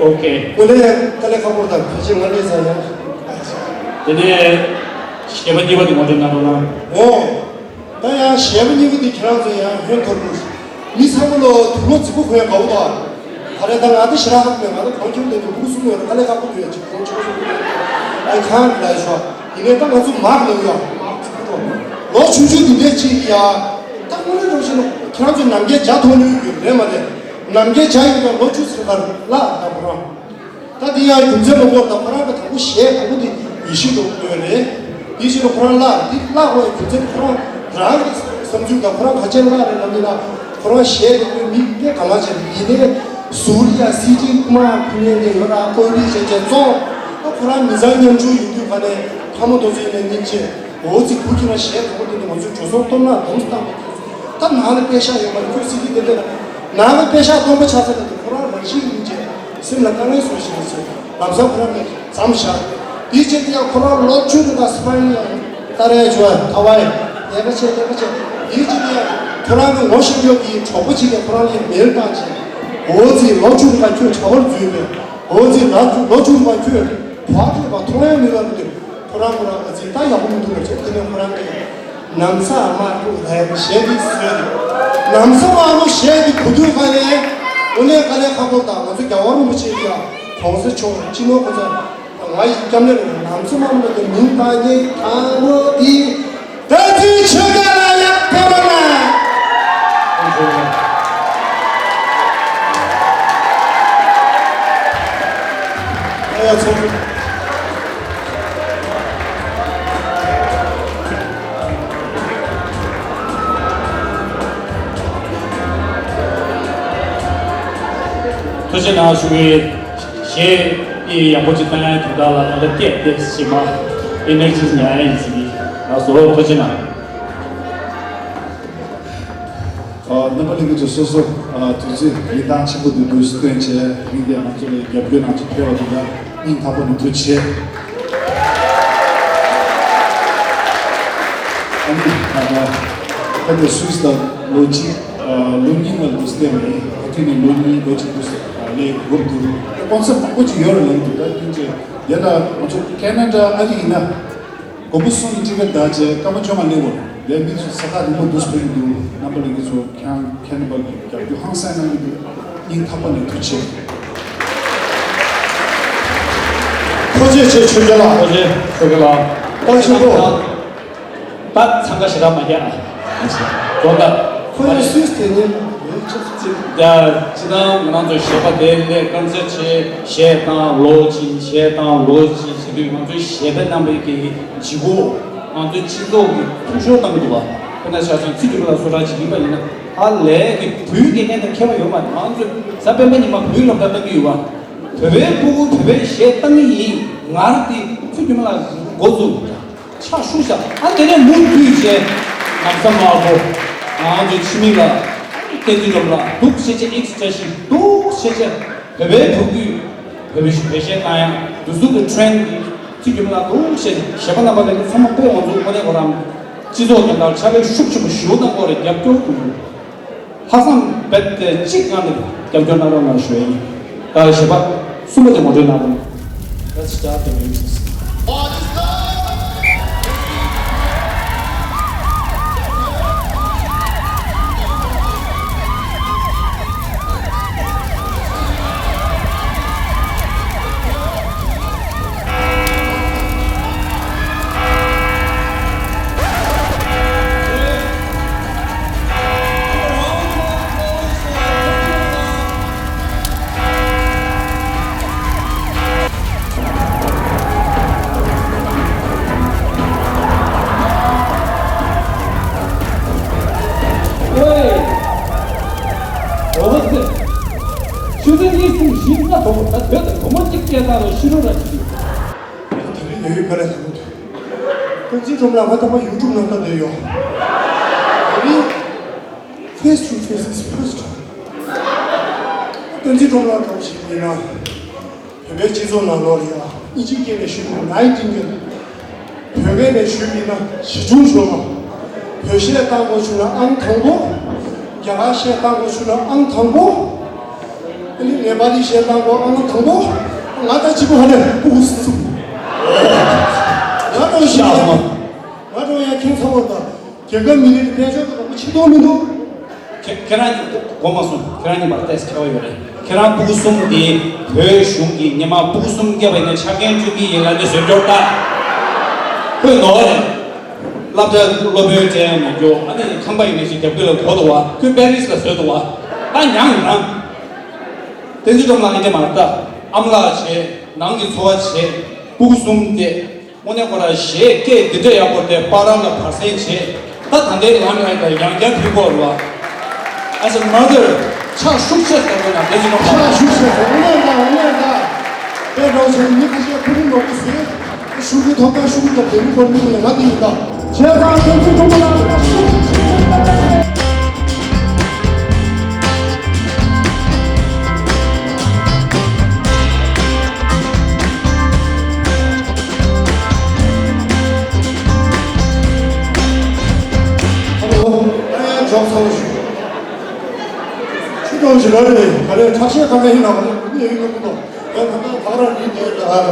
ཨོ་ཁེ། དངོས་གནས་དཀའ་ལས་ཁག་པོ་དང་ཕལ་ཆེར་ང་ལས་ས་ཡང་། དེ་ནས་གཞས་པ་གཉིས་པ་དེ་ངོ་སྤྲོད་གནང་རོགས་གནང་། ཨོ། ད་ཡང་གཞས་པ་གཉིས་པོ་དེ་ཁྱེད་རང་ཚོ་ཡང་ཧོན་ཐོར་འདུག་མི་ཚང་མ་ལོ་དུག་ལོག་རྫིག་པོ་གོན་ཡ་དགའ་བོ་དང་། ད་རེས་ད་ང་ད་ཞེ་དྲག་ཧ་གོ་མེད། ང་ད་གང་ཁྱོད་དེ་ནི་སྤུ་གུ་གསུམ་ཡོད་ན་དཀའ་ལས་ཁག་པོ་འདུག་ཡ་ཅིག་གང་ཆོག་ཆོག་ཨ་ཁང་གི་ལ་ཡ་ཤོག་ཡིན་ནའི་ད་ང་ཚོ་མར་ལོ་ཡ་མར་རྫིག་པོ་དང་ལོ་ཆུང་ཆུང་འདི་འདྲས་ཅིག་ཡ། ད་དངོས་གནས་རང་བཞིན་ལ་ཁྱེད་རང་ཚོ་ནམ་རྒྱལ་བྱ་ཐོག་ནས་ཡོད་རེད་མ་རེད། ནམ་རྒྱལ་བྱ་ཡོད་ན་ལོ་ཆུང་ཟེར་བར་ལ་ད་ཁོ་རང་། ད་འདི་ཡང་རྒྱུ་མཚན་མང་པོ་དང་ཁོ་རང་གི་དང་པོ་གཞས་དང་པོ་འདི་ཡིད་བཞིན་དུ་དགོས་རེད། དེ་བཞིན་དུ་ཁོ་རང་བརླག་འདི་བརླག་པའི་རྒྱུ་མཚན་ཁོ་རང་རང་གི་བསམ་ཚུལ་དང་ཁོ་རང་ག་ཅན་བརླག་རེད་ལབ་ཡིན་ན། ཁོ་རང་གཞས་དེ་ཚོའི་མི་དཔེ་ག་ལ་བྱས་ཡིན་ནའི་ཟུར་ཡ་སི་ཏི་ཁུ་མ་ཁུ་ཉན་དེ་ཡོད་ན་ཀོ་པི་བྱས་བྱས་བཙོང་། ད་ཁོ་རང་མི་ཚང་ཉམ་ཆུང་ཡིན་དུས་ག་ནས་ཕ་མ་དེ་ཚོ་ཡིན་ནའི་སྙིང་རྗེ། འོ་ཙི་བུ་ཁྱེད་རང་གཞས་དང་པོ་འདི་ནས་ང་ཚོའི་འགྲོ་སོང་སྟོབས་ན་སྡོམ་བཏང་བ། ད་ནང་ལ་པེ་ཤག་ཡོད་མ་རེད། ཁོས་སི་ཏི་དེ་འདྲ་ནང་ལ་པེ་ཤག་སྟོང་པ་ཆགས་ཚར་ན་དེ་ཁོ་རང་རང་བཞིན་ཡིན་ཅེས་སེམས་ལ་དཀའ་ངལ་བཟོ་བཞིན་ཡོད་ཟེར། ལམ་སང་ཁོ་རང་གིས་མཚམས་བཞག་དེའི་རྗེས་དེ་ཡང་ཁོ་རང་ལོ་བཅུ་དྲུག་ལ་སི་པན་ཡང་ཏཱ་རེ་ཇོ་ཐ་ཝའི་ལས་ཀ་བྱས་ལས་ཀ་བྱས། དེའི་རྗེས་དེ་ཡང་ཁོ་རང་གི་ངོ་ཤེས་ཡོད་ཀྱི་གྲོགས་པོ་གཅིག་གིས་ཁོ་རང་ལ་མེལ་བཏང་བྱས། འོ་ཙི་ལོ་བཅུ་དྲུག་ལ་ཁྱོད་བྱ་བར་འཛུལ་བས། འོ་ཙི་ལོ་བཅུ་དྲུག་ལ་ཁྱོད་བག་ཕེབས་པ་མཐོང་ཡང་མི་ལབ་འདུག་ཁོ་རང་ཁོ་རང་ཨ་ཙི་ད་ཡག་པོ་མི་འདུག་ལབ་བྱས། དེ་ནས་ཁོ་རང་གིས་ནམ་ས་དམར་པོ་ལ་གཞས་འདི་བཟོས་ཏེ། ནམ་ས་དམར་པོ་གཞས་འདི་གོ་དུས་ག་ནས་དངོས་གནས་དཀའ་ལས་ཁག་པོ་དང་ང་ཚོ་རྒྱལ་བ་རིན་པོ་ཆེ་ཡ་གོང་ས་མཆོག་སྤྱི་ནོར་གོང་ས་ང་ཡི་སྐྱབས་གནས་རེད། ནམ་ས་དམར་པོ་གི་མིང་བཏགས་མཁན་དང་པོ་འདི་བསྟན་འཛིན་ཆོས་རྒྱལ་ལགས་ཡར་ཕེབས་རོགས་གནང་། ཨ་ཡ་ཚོ། ཐུགས་རྗེ་གནང་ཞུ་གི། གཞས་ཡག་པོ་ཅིག་བཏང་ཡ་དེ་དག་ལ་ད་ལྟ་བལྟས་བལྟས་ཤིག་མ་ཨེ་ནར་ཇི་ཉར་ཡ་ཡིན་ཟེར་གི། ལགས་སོ། ཐུགས་རྗེ་གནང་། ཨ། རྣམ་པ་ལྷན་རྒྱས་ཚོ་སོ་སོ་ཨ་དུས་ཚོད་རིན་ཐང་ཆེན་པོ་འདུག་འདུག་སྟོན་བྱས་རིང་དེ་ང་ཚོ་ལ་རྒྱབ་སྐྱོར་གནང་ཆེད་ཕེབས་པ་དེ་ལ་སྙིང་ཐག་པ་ནས་ཐུགས་རྗེ་ཆེ། ཨ་ནི་ད་ལྟ་ད་ལྟ་སུད་སི་ལ་ལོ་གཅིག་ཨ་ལོ་གཉིས་ལ་འདུག་སླེབས་པ་ཡིན། ཨ་དུས་ནས་ལོ་གཉིས་ལོ་གཅིག་འདུག་ཨ་ལས་སྒུག་འདུག་ཀོན་སར་མང་པོ་ཅིག་ཡོད་རེད་ལབ་འདུག་ད་དུས་ཚོད་དེ་ལ་ང་ཚོ་ཁེ་ན་ཌ་ཨ་རི་ཡིན་ན། དགོན་པ་གསུམ་གྱི་ཊི་ཀེ་ཊི་བདག་བྱས་སྐར་མ་བཅོ་ལྔ་སླེབས་པ་རེད། མི་ཚོ་ས་ཁ་རིང་པོ་འདུག་ཕེབས་ཀྱི་འདུག་རྣམ་པ་ལྷན་རྒྱས་ཚོ་ཁྱེད་རང་ཁེ་ན་ཌ་ལ་རྒྱབ་སྐྱོར་ཧང་སང་གནང་གི་འདུག་སྙིང་ཐག་པ་ནས་ཐུགས་རྗེ་ཆེ། ཐུགས་རྗེ་ཆེ་ཆོས་རྒྱལ་ལགས། ཐུགས་རྗེ་ཆེ་ཆོས་རྒྱལ་ལགས། བཀྲ་ཤིས་པོ། ད་འཚང་ཁ་ཞེ་དྲག་མ་རྒྱག་ཨ། ཙོ་ད། ཁོ་ཡི་སུད་སི་དེ་ནི་ཡོད་ཆོག་ཅིག་ཡ། སྤྱིར་བཏང་ང་རང་ཚོ་གཞས་པ་དེ་ལས་ཀོན་སར་ཊི་བྱས་གཞས་བཏང་ལོ་གཅིག་གཞས་བཏང་ལོ་གཅིག་བྱེད་དུས་ང་ཚོའི་གཞས་པ་རྣམ་པའི་གི་ལྗིད་ཁོག་ང་ཚོའི་སྤྱི་ཚོགས་ཀྱི་འཐུས་ཤོར་བཏང་གི་འདུག་བ། དཔེར་ན་ཆ་བཞག་ཚུལ་ཁྲིམས་ལགས་སོ་ཁྲ་ཅིག་ཡིན་པ་ཡིན་ན་ཧ་ལས་ཀྱི་བོད་དགེ་རྒན་དང་ཁྱད་པར་ཡོད་མ་རེད། ང་ཚོས་གཟའ་སྤེན་པ་ཉི་མ་བོད་སློབ་གྲྭ་བཏང་གི་ཡོད་བ། བོད་པའི་ཕྲུ་གུ་བོད་པའི་གཞས་བཏང་གི་ཡིན་ངར་དེ་ཚུལ་ཁྲིམས་ལགས་འགོ་བཙུགས། ཕྱག་ཤུགས་བཞག་ཨ་དེ་ནས་མུ་མཐུད་བྱས་ནམ་བཟའ་མ་བོ་ང་ཚོའི་ཕྱི་མིག་ལ་བསྟན་འཛིན་སྒྲོལ་མ་ལགས་འདུག་ཤེས་བྱ་ཨེག་སི་བཀྲ་ཤིས་འདུག་ཤེས་བྱ་བོད་པའི་ཕྲུ་གུས་བོད་པའི་བོད་གཞས་བཏང་ཡ་འདུག་ཟུག་གི་ཊི་རེན་ཚུལ་ཁྲིམས་ལགས་འདུག་ཤེས་གཞས་པ་རྣམ་པ་ལ་ཚང་མ་དཔེ་ང་ཚོ་དངོས་གནས་ཁོ་རང་སྤྱི་ཚོགས་དོན་དག་ཕྱག་ལས་ཤུགས་ཆེན་པོ་ཞེ་པོ་གནང་གི་ཡོད་རེད། རྒྱབ་སྐྱོར་ཐུབ་ཡོད། ལྷག་བསམ་རྦད་དེ་གཅིག་ངང་ནས་རྒྱབ་སྐྱོར་གནང་རོགས་གནང་ཞུ་ཡ་ཡིན། ད་གཞས་པ་གསུམ་པ་དེ་ངོ་སྤྲོད་གནང་རོགས། ད་ཅི་ལྟར་དེ་མིན་ཟེར། ཨོའེ། ཨོ་ཙི། ཆུ་ཚོད་གཉིས་གསུམ་བཞི་ལྔ་དོ་ད་བོད་དུ་སྒོར་མོ་གཅིག་སྐྱེལ་སྟངས་ལ་ཤི་རོ་ར་ཞིག་ཡོད། དེ་རིང་ཡོད་ཡོད་པ་རེད་ལ་མོ་དེ། ཀུན་གཟིགས་སྒྲོལ་མ་ལགས་ང་ད་མ་ཡུ་ཊུབ་ནང་ལྟ་བསྡད་ཡོད། དེ་རིང་face to face is first. ཀུན་གཟིགས་སྒྲོལ་མ་ལགས་གང་ཞིག་ཡིན་ན། བོད་པའི་སྤྱི་ཚོགས་ནང་ལོགས་ལ་ཡ། དབྱིན་ཇིའི་སྐད་ནས་ཞུས་པ་ན་Nightingale། བོད་སྐད་ནས་ཞུས་པ་ཡིན་ན་ཞི་ཆུང་ཞོལ་མ། བོད་གཞས་བཏང་དགོས་བྱུང་ན་ཨང་དང་པོ། རྒྱ་གར་གཞས་བཏང་དགོས་བྱུང་ན་ཨང་དང་པོ། ཨ་ནི་ནེ་པ་ལི་གཞས་བཏང་དགོས་ཨང་དང་པོ། ང་ད་གཅིག་པུ་ཧ་ལས་སྤུ་གུ་སུ། ང་འགྲོ་ཞིག་ང་འགྲོ་ཡ་ཁྱེད་ཚོ་བ་དང་། རྒྱལ་ཁབ་མི་རིགས་དཔལ་འབྱོར་དང་མང་པོ་ཕྱི་གཏོང་མི་འདུག་ཁྱེད་ཁྱེད་རང་གོ་མ་སོང་། ཁྱེད་རང་གཉིས་བར་ཏེས་ཁྱད་པར་ཡོད་རེད། ཁྱེད་རང་སྤུ་གུ་གསུམ་དེ་བོད་གཞུང་གིས་ཉི་མ་སྤུ་གུ་གསུམ་སྐྱེས་པ་ཡིན་ན་ཆ་རྐྱེན་བཅུ་གཉིས་ཡིན་ལ་ནི་བཟོས་འབྱོར་ལྟ། ཁོས་ནོར་རེད། སློབ་གྲྭ་སློབ་དཔོན་བྱས་མི་འགྱོ། ཨ་ནི་ཁང་པ་ཡིན་ན་ཞིག་རྒྱབ་ཀྱི་ལ་གོ་འདུག་བ། ཁོས་པེ་རིས་ལ་བཟོས་འདུག་བ། ད་མྱང་ཡིན་ན། བསྟན་འཛིན་སྒྲོལ་མ་ལགས་ཨིན་ཇི་མ་རེད་ད། ཨ་མ་ལགས་བྱས། ནང་གི་འཚོ་བ་བྱས། སྤུ་གུ་གསུམ་དེ། དངོས་གནས་ཁོ་རང་གཞས་སྐད་འདི་འདྲ་ཡག་པོ་དེ་པ་ར་ལ་བར་གསེང་བྱས། ད་ད་ལྟའི་ལམ་ཡང་དང་ཡང་བསྐྱར་ཕུལ་དགོས་རེད་བ། As a mother། ཕྱག་ཤུགས་ཆེ་ཟེར་བ་ན་དེ་ཚོ་ཕྱག་ཤུགས་ཆེ་ཟེར་བ་ན་ད་འོ་ན་ད། དཔེ་འདྲ་བོ་བྱས་ནས་མི་ཁ་ཤས་ཕུ་ནུ་ནོར་བུ་ཟེར། ཤུགས་ཀྱི་ཐོབ་ཐང་ཤུགས་ཀྱི་ཐོབ་དེ་མི་སྐོར་མི་ཡོད་ང་དེ་ཡིན་ད། བྱས་ཙང་ཁྱོད་ཚོ་ཀྲུང་གོ་ལ་ཤུགས་ཆེ་ཟེར་བ་ན། ཨ་ལོ། ཨ་ཡ་འཇོག་ཚ་བོ་ཞུ། ཆུ་གྲོང་ཞིག་ལ་རེད། ག་རེ་ཁྲག་ཤེད་ག་འདྲ་ཡིན་ན་མ་ནི་ཡིན་ནོ་གོ། ཡ་ད་ལྟ་ད་རང་རིག་གི་ཡོད་ད་ཨ་ལ།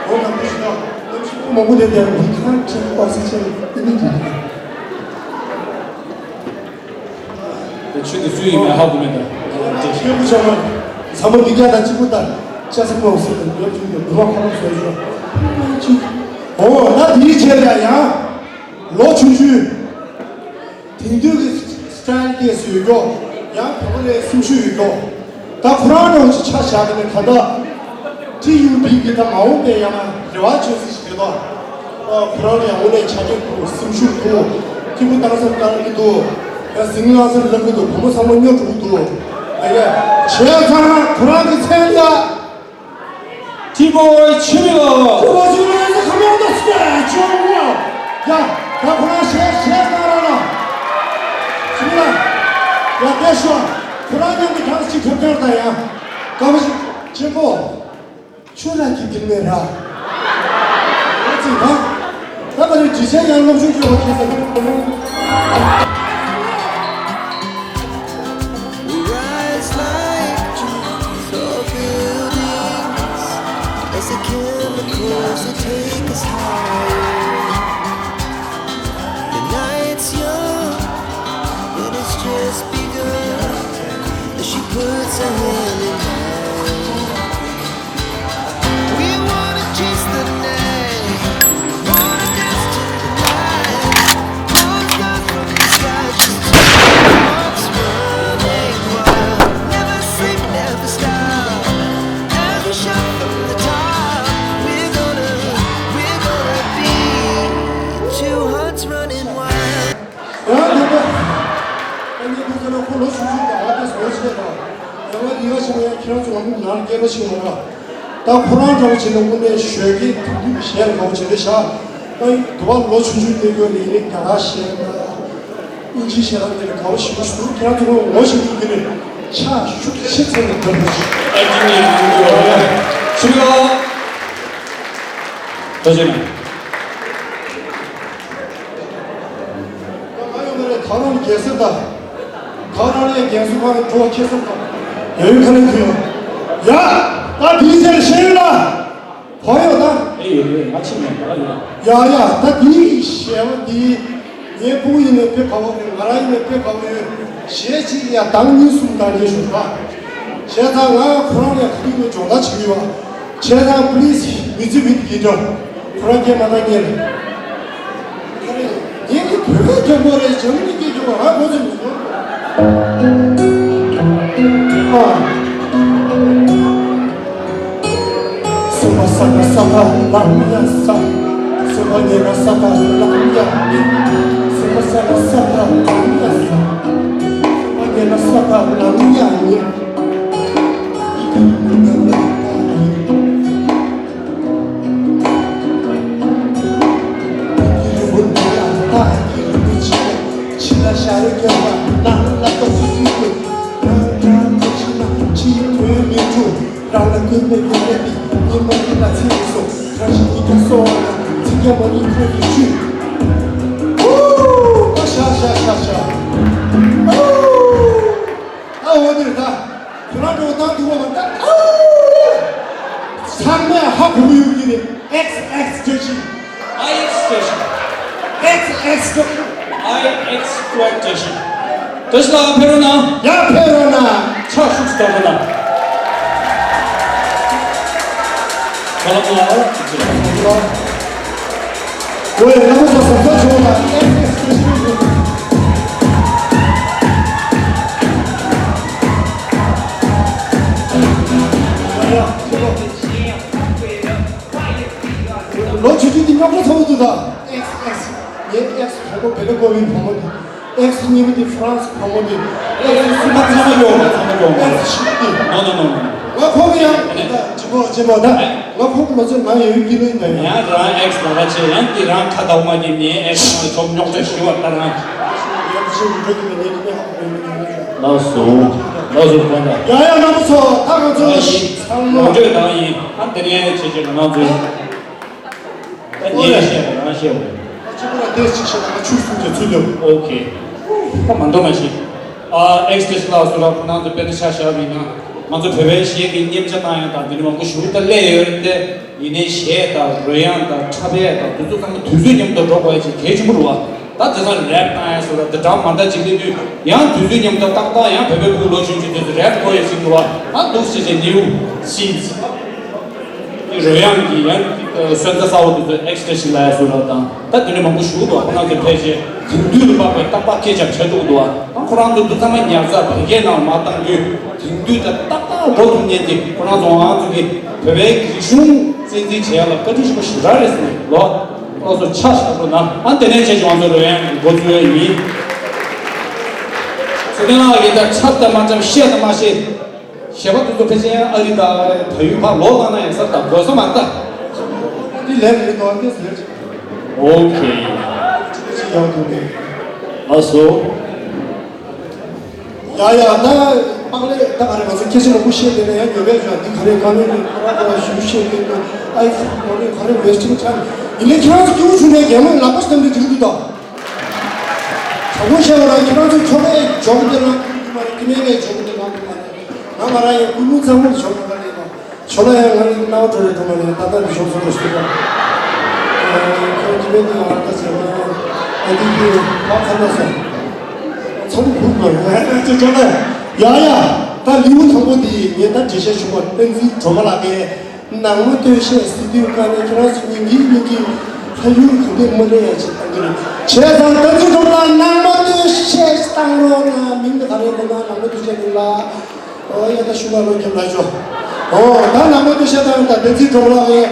འོ་ན་མི་ཞིག་ན་ནམ་ཞིག་མང་པོ་དེ་དེ་རིག་ཁང་ཆེན་པོ་སི་ཆེན་ཨི་མི་དེ། ཆོས་དེ་སུ་ཡིན་མིན་ཧ་གོ་མེད་ད། ཆོས་ཀྱི་ཆོས་མ། ཚ་མོ་འདི་རྒྱ་དང་གཅིག་པུ་དང་ཅ་ས་ཀོང་སི་དང་ཡོད་ཅིག་ཡོད་འདུག་ཁོ་རང་བཟོས་ཤོག་ཨོ་ན་དེའི་ཆེད་ལ་ཡང་ལོ་ཆུང་ཆུང་། དེང་དུས་ཀྱི་སི་ཊའིལ་སྐྱེས་སུ་ཡོད་ཀྱོག་ཡང་བོད་པ་ལས་སེམས་ཤུགས་ཡོད་ཀྱོག་ད་ཁོ་རང་འདྲ་བོ་ཅིག་ཆ་བཞག་གི་ནས་ད་ལྟ། ཊི་ཡུ་པི་གི་ད་མ་འོངས་པའི་ཡང་ན་རེ་བ་བཅོལ་སྲིད་ཞིག་རེད་དོ། ཨ་ཁོ་རང་ལ་ཡང་དངོས་གནས་ཆ་རྐྱེན་འདུག་སེམས་ཤུགས་འདུག་སྐྱིད་པོ་བཏང་སར་བཏང་གི་འདུག་ཡང་ཟིང་ལངས་སར་ལངས་གི་འདུག་བུ་མོ་ཚང་མ་སྨྱོ་འགྲོ་གི་འདུག་ཨ་ཡ། བྱས་ཙང་ཁོ་རང་གི་མཚན་ལ། ཊི་བོའི་ཆུ་མིག་ལོ། ཁོ་བ་ཆུ་ལོ་ཡ་ཁ་མེད་ད་སུ་ཡ་ཅོ་ཡ། ཡ། ད་ཁོ་རང་ཞེས་ཞེས་གནང་ར་ལ། ཆུ་མིག་ལ། ཡ་དེ་ཤོག་ཁོ་རང་མཉམ་དུ་གྲངས་གཅིག་ཐོབ་ཀྱང་ད་ཡ། སྐམ་ཞིག་ཆེན་པོ། ཆུ་ར་གི་དིལ་མེད་ར། ཨ་ཙི་ར། ད་མ་རེད་དྲི་ཆེན་ཡང་སློབ་ཆུང་ཆུ་བ་ཁྱེད་ས་གི་ཁོ་ལུང་། We rise like trees or buildings as the chemicals they take us higher. The night's young and it's just begun as she puts her hand in mine. We wanna chase the night, wanna dance to the light. Pull stars from the sky, just two hearts running wild. Never sleep, never stop. As we shout from the top, we're gonna, we're gonna be two hearts running wild. ཡང་ད་ལྟ། ཨ་ནི་ཁོ་ཚོ་ལ་ཁོ་ལོ་ཆུང་ཆུང་དང་ང་དེ་བཟོ་བྱས་དང་། ཡང་ང་འདི་ག་ཞིག་ཡང་ཁྱེད་རང་ཚོ་ང་ནང་སྐད་ལ་ཞིག་ཡོང་ར། ད་ཁོ་རང་འདྲ་བོ་བྱས་ན་དངོས་གནས་ཞོལ་གྱི་དུས་དུས་ཀྱི་གཞས་ལ་དགའ་བོ་བྱེད་རེད་ཤག་ད་དུ་བ་ལོ་ཆུང་ཆུང་དེ་ཡོད་ནི་ཡིན་ནི་རྒྱ་གར་གཞས་དང་། དབྱིན་ཇིའི་གཞས་དང་དེ་ལ་དགའ་བོ་ཞེ་པོ་ཞིག་འདུག་ཁྱེད་རང་ཚོ་ངོ་ཤེས་ཀྱི་ཡོད་ནི་ཕྱག་ཤུགས་ཆེ་ཚད་ལ་བརྡབ་པ་ཞིག་ཨ་ཅི་ནི་ཡང་འགྲོ་བ་ཡ། ཆུ་ལ། ད་བྱས་ན། ང་ཡོང་གི་རེད། ད་རུང་རྒྱལ་སྲིད་དང་། ད་རང་ལས་རྒྱལ་སྲིད་ཁང་གི་འགྲོ་ཁེ་སང་དང་། ཡ་ཡོད་ཁ་ལེན་ཁུལ་ཡོང་། ཡ། ད་དེའི་ཚེ་ཤེས་ཡོད་ལ། བོ་ཡོད་ད། ཨེ་ཡོད་ཡོད། ང་ཕྱིན་ནས་ད་ཡོད། ཡ་ཡ། ད་དེའི་ཞལ་བ་དེའི། ངའི་ཕྲུ་གུ་ཡིན་ནའི་དཔེ་དགའ་བོ་རེད། ང་རང་ཡིན་ནའི་དཔེ་དགའ་བོ་ཡོད། གཞས་གཅིག་ཡ་གདངས་གཉིས་གསུམ་གདངས་རྒྱས་ཞུ་ད། བྱས་ཙང་ང་ཁོ་རང་ལ་ག་དུས་ནས་སྦྱོང་བརྡར་བྱེད་ཀྱི་ཡོད། བྱས་ཙང་please music with guitar། ཁོ་རང་སྐད་མ་གཏོགས་ཉན། ངས་ཀྱི་བོད་སྐད་སྐྱོན་པོ་རེད། ཇར་མ་ནི་སྐད་སྐྱོན་པོ་ང་གོ་ཚོད་མི་འདུག་ཨ། རང་ལ་ཀུན་ནས་ཀུན་ནས་པའི་ཉི་མ་ཉི་ལ་ཚེ་རིང་སོང་། གང་ཞིག་ཉི་ཁ་སོང་བ་ན་ཚིག་རྒྱ་མ་ཉིད་ཁོ་ཡི་ཆུ། ཨོ། ཤ་ཤ་ཤ་ཤ། ཨོ། ད་འོ་དེ་རེད་ད། ཁྱོད་རང་འགྲོ་བཏང་ཐུབ་པ་མ་ད། ཨོ། ཚང་མས་ཧ་གོ་གི་ཡོད་ཀྱི་རེད། ཨེག་སི་ཨེག་སི་བཀྲ་ཤིས། ཨའི་ཨེག་སི་བཀྲ་ཤིས། ཨེག་སི་ཨེག་སི་བཀྲ་ཤིས། ཨའི་ཨེག་སི་བཀྲ་ཤིས། བཀྲ་ཤིས་ལགས་ཕེབས་རོགས་གནང་། ཡ་ཕེབས་རོགས་གནང་། ཕྱག་ཤུགས་སུ་གཏོང་རོགས་གནང་། ཁོ་ལ་ཁོ་ལ། ཝེ་རྣམ་པ་ཚོ་གཟབ་གཟབ་བྱུང་ལ། ཨེག་སི་བཀྲ་ཤིས། ཡ་ཡ། ལོ་ཆུང་ཆུང་འདི་རྙོག་དྲ་ཚ་པོ་འདུག་ད། ཨེག་སི་ཨེག་སི། ངའི་ཨེག་སི་དང་པོ་བེ་ལ་ཀོ་བི་བུ་མོ་འདི། ཨེག་སི་གཉིས་པ་འདི་ཧྥ་རན་སི་བུ་མོ་འདི། ཨེག་སི་གསུམ་པ་ཚང་མ་ཡོད་ལ་ཚང་མ་ཡོད། ཨེག་སི་བཞི་པ་འདི། No, no, no, no, no. ང་ཁོ་གི་ཡང་ད་ཅི་མོ་ཅི་མོ་ད། ང་ཁོ་གི་ལོ་ཚོད་ང་ཡོད་ཀྱི་ལོ་ཡིན་ད་ཡང་། ཡང་རང་ཨེག་སི་ལ་ཆེ་ཡང་འདི་རང་ཁ་དྭངས་མ་གི་ནི་ཨེག་སི་ང་ཆོམ་རྙོག་དྲ་ཞུ་བ་ད་རང་། ཡང་ཅི་ཞིག་འགྲོ་གི་ནི་ནི་ནི་ཧ་གོ་ནི། ལགས་སོ། ལགས་སོ་གོང་ད། ཡ་ཡ་རྣམ་པ་ཚོ་ད་ང་ཚོ་ཡིན། ཚང་མ་ནང་ཆོས་དང་ཡིན། ཨ་དེ་ནས་ཆེ་ཆེ་ང་ཚོ་ཡིན། ད་ངས་བཤད་པ་རང་བཤད་འོ། ད་ཅི་པ་ལ་དེ་ཅིག་བཤད་ན་ང་ཆུ་སྲུང་གི་ཚུལ་ལོ། ཨོ་ཁེ། ད་མ་འདོད་མ་ཤེས། ཨ་ཨེག་སི་ལགས་སུ་ར་ཁོ་ནང་དུ་དཔེར་ན་ཆ་བཞག་པ་ཡིན་ན། ང་ཚོ་བོད་པའི་གཞས་ཀྱི་སྙེམས་ཆ་བཏང་ཡ་དང་དེ་ནི་མང་པོ་ཞུ་ད་སླེབས་ཡོད་རེད་དེ། ཡིན་ནའི་གཞས་དང་རོལ་དབྱངས་དང་འཁྲབ་ཡས་དང་དེ་ཚོ་ཚང་མ་དུས་ཚོད་མཉམ་དུ་འགྲོ་དགོས་ཡ་ཅིག་གལ་ཆེན་པོ་རེད་བ། ད་དེ་ཚང་རེབ་བཏང་ཡ་སུ་ར་དེ་འདྲ་མ་འདྲ་ཅིག་སླེབས་དུས་ཡང་དུས་ཚོད་མཉམ་དུ་ཏག་ཏག་ཡང་བོད་པའི་ཕྲུ་གུ་ལོ་ཆུང་ཆུང་དེ་ཚོ་རེབ་དགོས་ཡ་ཅིག་འདུག་བ། ད་འདུག་སེ་བྱས་ནེའུ་སི་རོལ་དབྱངས་ཀྱི་ཡང་སོན་རྩ་གསར་བ་དེ་ཚོ་ཨེག་སི་ཊེ་ཤི་ལ་ཡ་སུ་ར་དང་ད་དེ་འདྲ་མང་པོ་ཞུ་འདུག་ཁོ་རང་ཚོ་ཕལ་ཆེར་དེང་དུས་ལ་དཔག་པའི་ཏག་ཏག་སྐད་ཆ་བྱེད་ཐུབ་འདུག་ད་ཁོ་རང་ཚོ་འདི་ཚང་མ་ཉར་ཚགས་བོད་སྐད་ནང་མ་བཏང་དུས་དེང་དུས་ད་ཏག་ཏག་འགྲོ་ཐུབ་མཁན་དེ་ཁོ་རང་ཚོ་ང་ཚོ་གི་བོད་པའི་རིག་གཞུང་གཙོ་འཛིན་བྱེད་ཡ་ལ་བཀའ་དྲིན་ཆེན་པོ་ཞེ་དྲག་རེད་ཟེར་ནས་ལོ། ཨོ་སོ་ཆ་ཞབས་བྲོ་ན་ཨ་དེ་ནས་ཆེ་ཆུང་ང་ཚོ་རོལ་དབྱངས་འགོ་འཛུགས་ཡ་ཡིན། ཚེ་བརྟན་ལགས་ཀྱིས་ད་འཁྲབ་ད་མ་འཁྲབ་བཤད་ད་མ་བཤད། གཞས་པ་དེ་ཚོ་ཕལ་ཆེར་ཨ་རི་དང་བལ་ཡུལ་ཕར་ལོག་བཏང་ན་ཡང་ས་ད་དགོས་ས་མ་རེད་ད། འདི་ལས་མི་དོན་དེ་ཟེར། ཨོ་ཁེ། ཅི་ཡང་དུ་མེད། ཨ་སོ། ཡ་ཡ་ད་པག་ལེ་ད་ག་རེ་ང་ཚོ་སྐད་ཆ་མང་པོ་བཤད་དེ་ན་ཡང་ཉོ་བའི་ཇ་འདི་ག་རེ་ག་ནས་ནས་ཁོ་ར་ཁོ་ར་ཞུ་བཤད་དེ་ན་ཨའི་ཕོན་ག་རེ་ག་རེ་ཝེ་སི་ཊིང་ཆ་ཡིན་ནའི་ཁྱེད་རང་ཚོ་སྐྱིད་པོ་བྱུང་ནས་རྒྱལ་མོས་ལག་པ་བསྟན་དུས་འགྲིག་འདུག་ད། དྲང་པོ་བཤད་པ་ར་ཁྱེད་རང་ཚོ་ཁྱོ་གའི་ཇོག་དེ་ལ་ཁུལ་གྱི་མ་རེད། ཁྱི་མེད་པའི་ཇོག་དེ་ལ་ཁུལ་མ་རེད། ང་ང་རང་ཡང་ཀུན་སློང་ཚང་མ་ཇོག་ང་རེད་ད། ཇོ་ལ་ཡང་ང་རང་རྣ་བ་འགྲོ་རེད་འགྲོ་མ་རེད། ད་ལྟ་འདི་ཇོག་སོང་ལ་ཞུ་ད། ཁྱོད་ཁྱི་མེད་དེ་ང་ད་ཟེར་བ་ཨ་དེ་དེ་བ་ཁ་ན་སོང་། ཚང་མ་ཁུལ་མ་རེད། ང་ཚོ་ཇོག་ལ་ཡ་ཡ་ད་ལིའུ་དང་པོ་དེ་ངས་ད་འགྲེལ་བཤད་ཞུ་བ་བསྟན་འཛིན་སྒྲོལ་མ་ལགས་ཀྱིས། ནང་མ་སྟོད་གཞས་ཟེར་དུས་ཀ་ནས་ཁྱེད་རང་ཚོ་ཉིན་གྱིས་ཉིན་གྱིས་ལྷ་ཡུལ་ག་འདྲས་མ་འདྲ་ཡ་ཅིག་བཏང་གི་རེད། བྱས་ཙང་ད་ཚོད་ཐོག་ལ་ནང་མ་སྟོད་གཞས་བཏང་རོགས་གནང་། མིང་དེ་ག་རེ་འདུག་ན་ནང་མ་སྟོད་གཞས་འདུག་ལ། ཨོ་ཡ་ད་ཤུ་ག་ལོ་རྒྱབ་ལ་ཅོ། ཨོ་ད་ནང་མ་སྟོད་གཞས་བཏང་ད་བདེན་ཚིག་གྲོགས་ལགས་ཡ་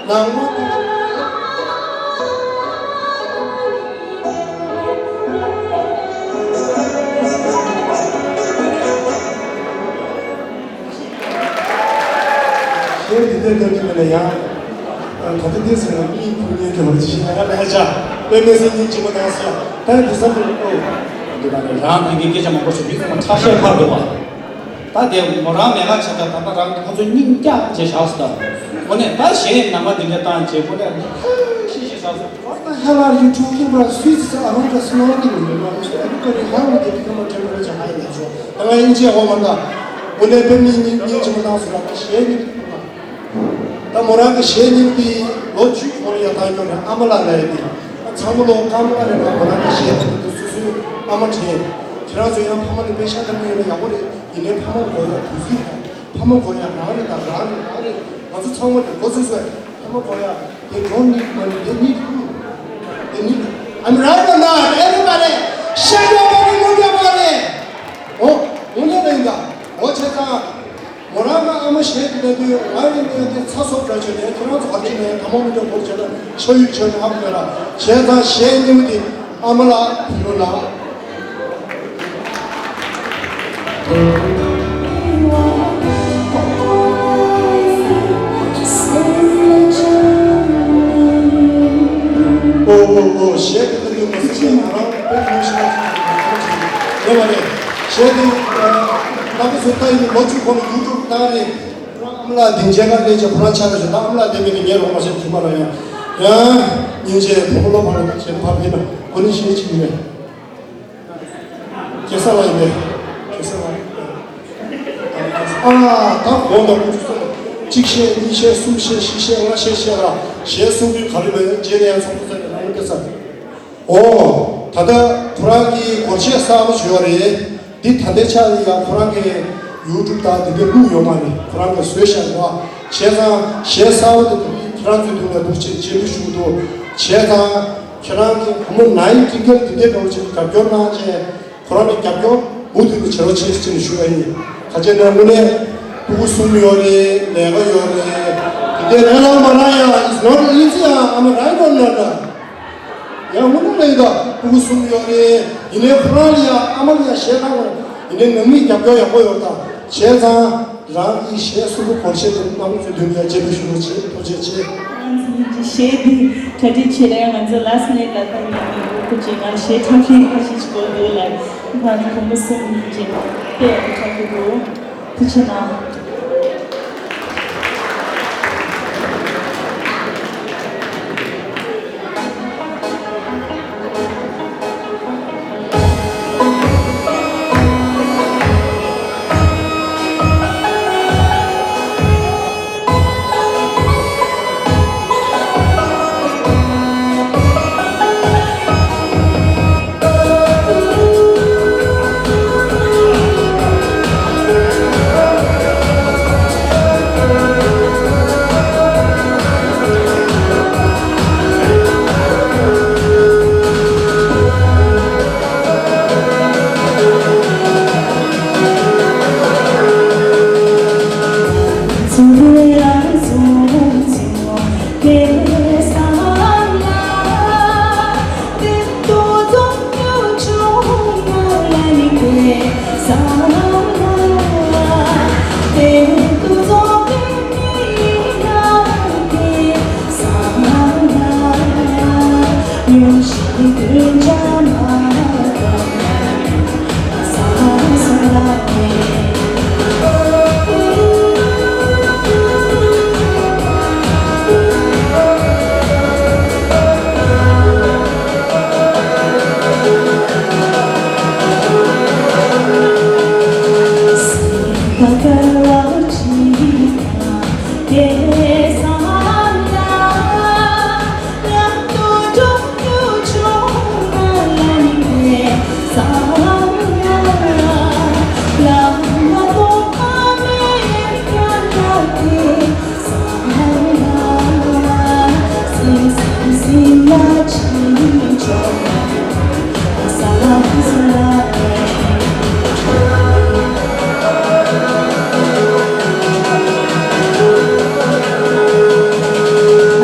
ནང་མ་སྟོད་གཞས། གཞས་འདི་འདྲ་བཏོན་གྱི་མེད་ན་ཡང་། ད་ལྟ་འདི་ཟེར་ན་མིའི་ཕུ་ཉན་གྱི་བར་ཅི་ཞིག་ཡང་ལས་བྱ་དཔེ་མི་སྲིད་སྙིང་རྗེ་མོ་དང་ཟེར་ད་འདི་ས་འདི་ཨོ། འདི་ད་ནི་རང་ནང་གི་སྐད་ཆ་མང་པོ་ཞིག་མི་ཚང་མ་ཁྲག་ཤེད་འཕར་འགྲོ་བ། ད་དེ་མོ་རང་མེད་ཁ་བྱས་ད་ད་ལྟ་རང་ཁོ་ཚོ་སྙིང་རྒྱག་བྱས་བཞག་སོང་ད། འོ་ནས་ད་གཞས་ནང་མ་འདི་འདྲ་བཏང་བྱས་འོ་ནས་ཧ་ཤི་ཤི་བཞག་སོང་། What the hell are you talking about? Sweets are around the smoking room. Everybody have the become a temperature high. ད་ང་དབྱིན་ཇི་ཡག་པོ་མ་འདུག་འོ་ལས་དཔེ་མི་སྙིང་རྗེ་མོ་གནང་སོང་ལ་ད་གཞས་རྙིང་པ། ད་མོ་རང་གི་གཞས་རྙིང་པའི་ལོ་བཅུ་གོང་ཡ་ད་ཉོ་ནས་ཨ་མ་ལགས་ལ་ཡ་དེ་ད་ཚང་མ་ལོ་སྐར་མ་རེ་ལ་མོ་རང་གི་གཞས་དེ་ཚོ་སོ་སོའི་ཨ་མ་དྲན། ཁྱེད་རང་ཚོ་ཡང་ཕ་མ་ལ་དཔེ་ཤ་སྟག་ཉོས་ན་ཡག་པོ་རེད། ཡིན་ནའི་ཕ་མ་གོ་ཡ་དུས་ཚོད་དང་ཕ་མ་གོ་ཡ་རང་རེད་ད་རང་རེད་རང་རེད། ང་ཚོ་ཚང་མ་རེད་གོ་ཚོད་ཚོད་ཕ་མ་གོ་ཡ། They don't need money, they need you. They need you. I'm right or not? Everybody, shake your body, move your body. ཨོ། དངོས་གནས་རེད་འདུག་འོ་བྱས་ཙང་། མོ་རང་ང་ཨ་མ་གཞས་འདི་ལྟ་དུས་ང་ཡི་གནས་འདི་ཚ་སོབ་འདྲ་བྱས་ནས་ཁྱེད་རང་ཚོ་བར་གྱི་ནས་དང་པོ་མི་འདྲ་བོར་བྱས་ན་ཆ་ཡུལ་ཆ་ནས་ཧ་གོ་མེད་ལ་བྱས་ཙང་གཞས་རྙིང་པ་འདི་ཨ་མ་ལགས་ཕུལ་རོགས་གནང་། ཨོ་ཨོ་ཨོ། གཞས་དེ་ལྟ་དུས་མ་སྲིད་ཀྱང་ང་རང་དཔེ་མི་ཤེས་པ་ཅིག་ཡོད་པ་རེད། གཞས་དེ་ནམ་པ་ཚོ་ལྟ་ཡིན་ལོ་བཅུ་གོང་ལ་ཡུ་ཊུབ་ནང་རེད། ཨ་མ་ལགས་དེ་མཇལ་ཁ་སླེབས་བྱས་ཁོ་རང་ཆགས་ཀྱི་ཞོག་ད་ཨ་མ་ལགས་དེ་མིན་ནི་ངས་རོགས་མ་བྱས་ཁྱིམ་པ་ལ་ཡང་ཡང་སྙིང་རྗེ་བོ་ལོ་བ་ལ་ད་ཁྱེད་ཕ་ཕེབས་ན་ཁོ་ནི་ཤེས་ཅིག་མེད། སྐྱེ་ས་ལ་ཡིན་པས། སྐྱེ་ས་ལ་ཡིན་པས། ཨ་ད་དགོངས་དག་ཀུན་སློང་གཅིག་བཤད་གཉིས་བཤད་གསུམ་བཤད་བཞི་བཤད་ལྔ་བཤད་བཤད་ར་བཤད་གསུམ་པའི་ག་རེ་མེད་རྗེས་ལ་ཡང་ཚོགས་གཙོ་ལ་རང་སྐད་ཚ། ཨོ། ད་ལྟ་ཁོ་རང་གིས་སྒོར་གཞས་གསར་པ་བྱོས་པ་རེད། འདི་ད་ལྟའི་ཆ་ལ་ཡང་ཁོ་རང་གིས་ཡུ་ཊུབ་དང་འདི་འདྲ་བླུགས་ཡོད་མ་རེད། ཁོ་རང་གིས་བཟོས་བཞག་འདུག་བ། བྱས་ཙང་གཞས་གསར་པ་དེ་འདི་ཁྱེད་རང་ཚོའི་མདུན་ལ་འདུག་ཅེས་སྤྱན་འབུལ་ཞུ་གི་འདུག་བྱས་ཙང་ཁྱེད་རང་གིས་བུ་མོ་ནའི་ཀིང་གར་འདི་འདྲའི་འདྲ་བོ་ཅིག་རྒྱབ་སྐྱོར་གནང་བྱས། ཁོ་རང་གི་རྒྱབ་སྐྱོར་མུ་མཐུད་དུ་བྱེད་རོགས་བྱེད་ཟེར་ནས་ཞུ་བ་ཡིན། ག་ཅི་ན་དངོས་གནས་ཕྲུ་གུ་གསུམ་ཡོད་རེད། ལས་ཀ་ཡོད་རེད། དེ་འདྲའི་ལས་ལངས་མ་གནང་ཡང་it's not easy. Am I right or not? ཡང་དངོས་གནས་ལས་ཀ་ཕྲུ་གུ་གསུམ་ཡོད་རེད། ཡིན་ནའི་ཁོ་རང་ལ་ཡང་ཨ་མ་ལ་ཡང་གཞས་གནང་བ་ཡིན་ནའི་ནང་མིས་རྒྱབ་སྐྱོར་ཡག་པོ་ཡོད་ད། བྱས་ཙང་། རང་གི་གཞས་གསུང་གི་སྒོར་གཞས་དེ་རྣམ་པ་ཚོའི་མདུན་ལ་རྗེས་ལུས་ཞུ་རོགས་བྱེད། ཐུགས་རྗེ་ཆེ། ང་ཚོའི་གཞས་འདི་གྲ་སྒྲིག་བྱེད་ལ་ང་ཚོ་last minute ལ་ད་ཉན་ནས་ཡོད་ཁུ་ཅིག་ང་གཞས་འཁྲབ་ཤེས་ཁ་ཤས་ཅིག་གོ་འདུག་ལ་ང་ཚོ་བུ་མོ་གསུམ་ཡིན་ཅིག་དེ་འཁྲབ་ཀྱི་འདུག་ཐུགས་རྗེ་གནང་།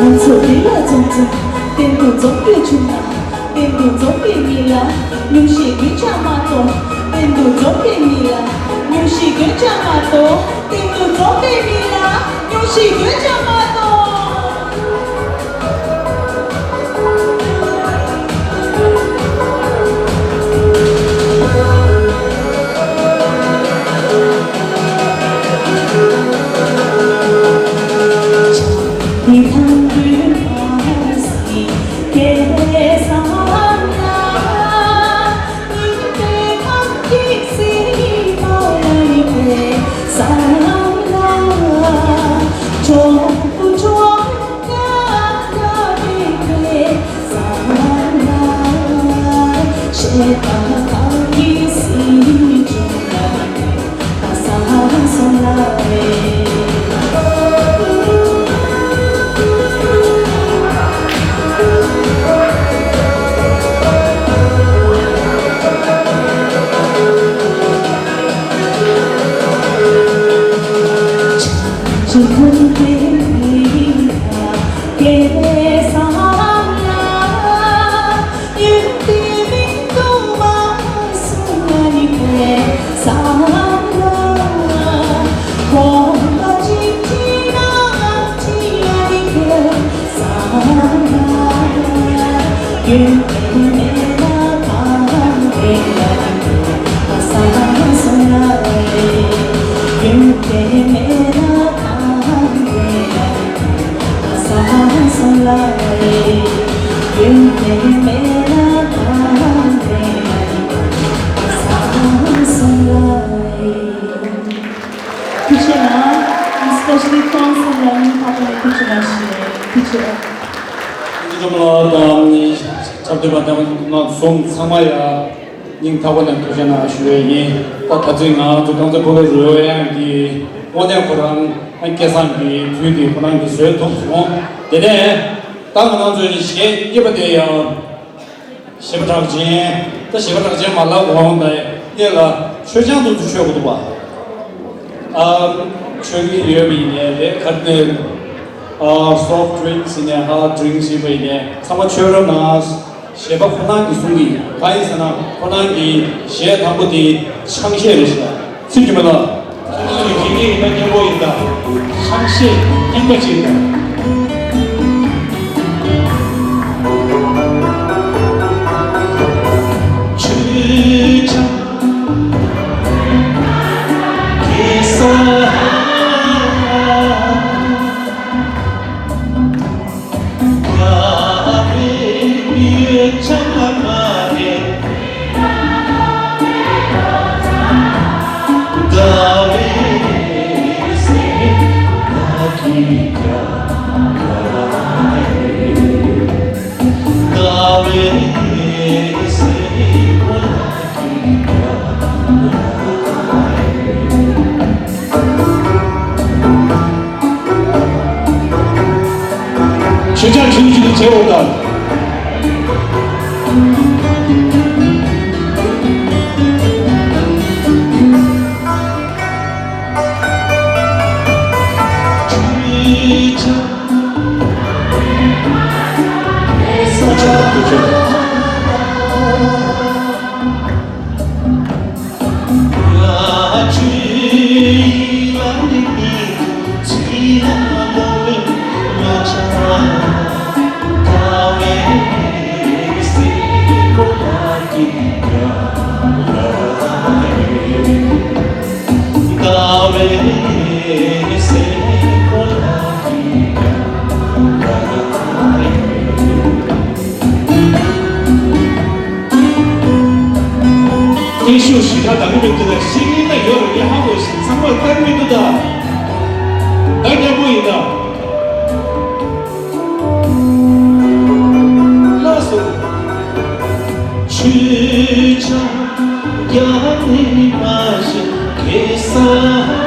ང་ཚོ་འདི་ལ་འཛོམས་ཚེ། གཏན་དུ་འཛོམས་པའི་ཆུང་མ། གཏན་དུ་འཛོམས་པའི་མི་ལ། སྙུང་གཞི་རྒྱུན་ཆགས་མ་གཏོགས། གཏན་དུ་འཛོམས་པའི་མི་ལ། སྙུང་གཞི་རྒྱུན་ཆགས་མ་གཏོགས། གཏན་དུ་འཛོམས་པའི་མི་ལ། སྙུང་གཞི་རྒྱུན་ཆགས་མ་གཏོགས། ཐུགས་རྗེ་གནང་། Especially council ལ་སྙིང་ཐག་པ་ནས་ཐུགས་རྗེ་གནང་ཞུ། ཐུགས་རྗེ་གནང་། ཐུགས་རྗེ་གནང་། ད་ནི་ཆབ་སྡེ་པ་དང་ང་གསུམ་ཚང་མ་ཡ་སྙིང་ཐག་པ་ནས་ཐུགས་རྗེ་གནང་ཞུ་ཡས་ཡིན། ད་ད་ཚོད་ང་ཚོ་རྐང་རྩེད་སྤོ་ལོ་རོལ་དབྱངས་ཀྱི་དངོས་གནས་ཁོ་རང་སྐལ་བཟང་གི་དུས་དེ་ཁོ་རང་གིས་བཟོས་ཐུབ་སོང་། དེ་ནས་ད་ང་རང་ཚོའི་གཞས་གཉིས་པ་དེ་ཡང་། གཞས་པ་གྲགས་ཅན། ད་གཞས་པ་གྲགས་ཅན་མ་ལབ་འོང་ད་སྔོན་ལ་མཆོད་ཆང་དུ་ཚུར་མཆོད་དགོས་འདུག་པ། ཨ། མཆོད་ཀྱི་ཡོད་པ་ཡིན་ནའི་རེད་ག་རེ་ནས། ཨ། soft drinks ཡིན་ནའི་hard drinks ཡིན་པ་ཡིན་ནའི་ཚང་མ་མཆོད་རོགས་གནང་། གཞས་པ་ཁོ་རང་གིས་གསུང་གི་ཡིན། གང་ཡིན་ཟེར་ན་ཁོ་རང་གི་གཞས་དང་པོ་དེ་ཆང་གཞས་རེད་ཤག་ཚིག་གི་མེད་ལ། ཁྱེད་ཚོས་དགེ་རྒན་ཡིན་ན་སྙན་པོ་ཡིན་ད། ཆང་གཞས་རྙིང་པ་ཅིག་དང་། ཆོས་ཆང་གེ་སར། མཆོད་ཆང་ཁྲིམས་ཀྱི་བྱེད་འོག་ཏུ། ཀན་ཤུ་ཞི་ཁ་དང་མི་འདུག་ན་ཤི་ན་ཡོད་རེད། ཧ་གོ་ཞིག་ཚང་མ་ལྟར་མི་འདུག་ད། ད་རྒྱལ་པོ་ཡིན་ད། ལགས་སོ། ཆོས་ཆང་རྒྱག་ནི་མ་ཤེས་གེ་སར།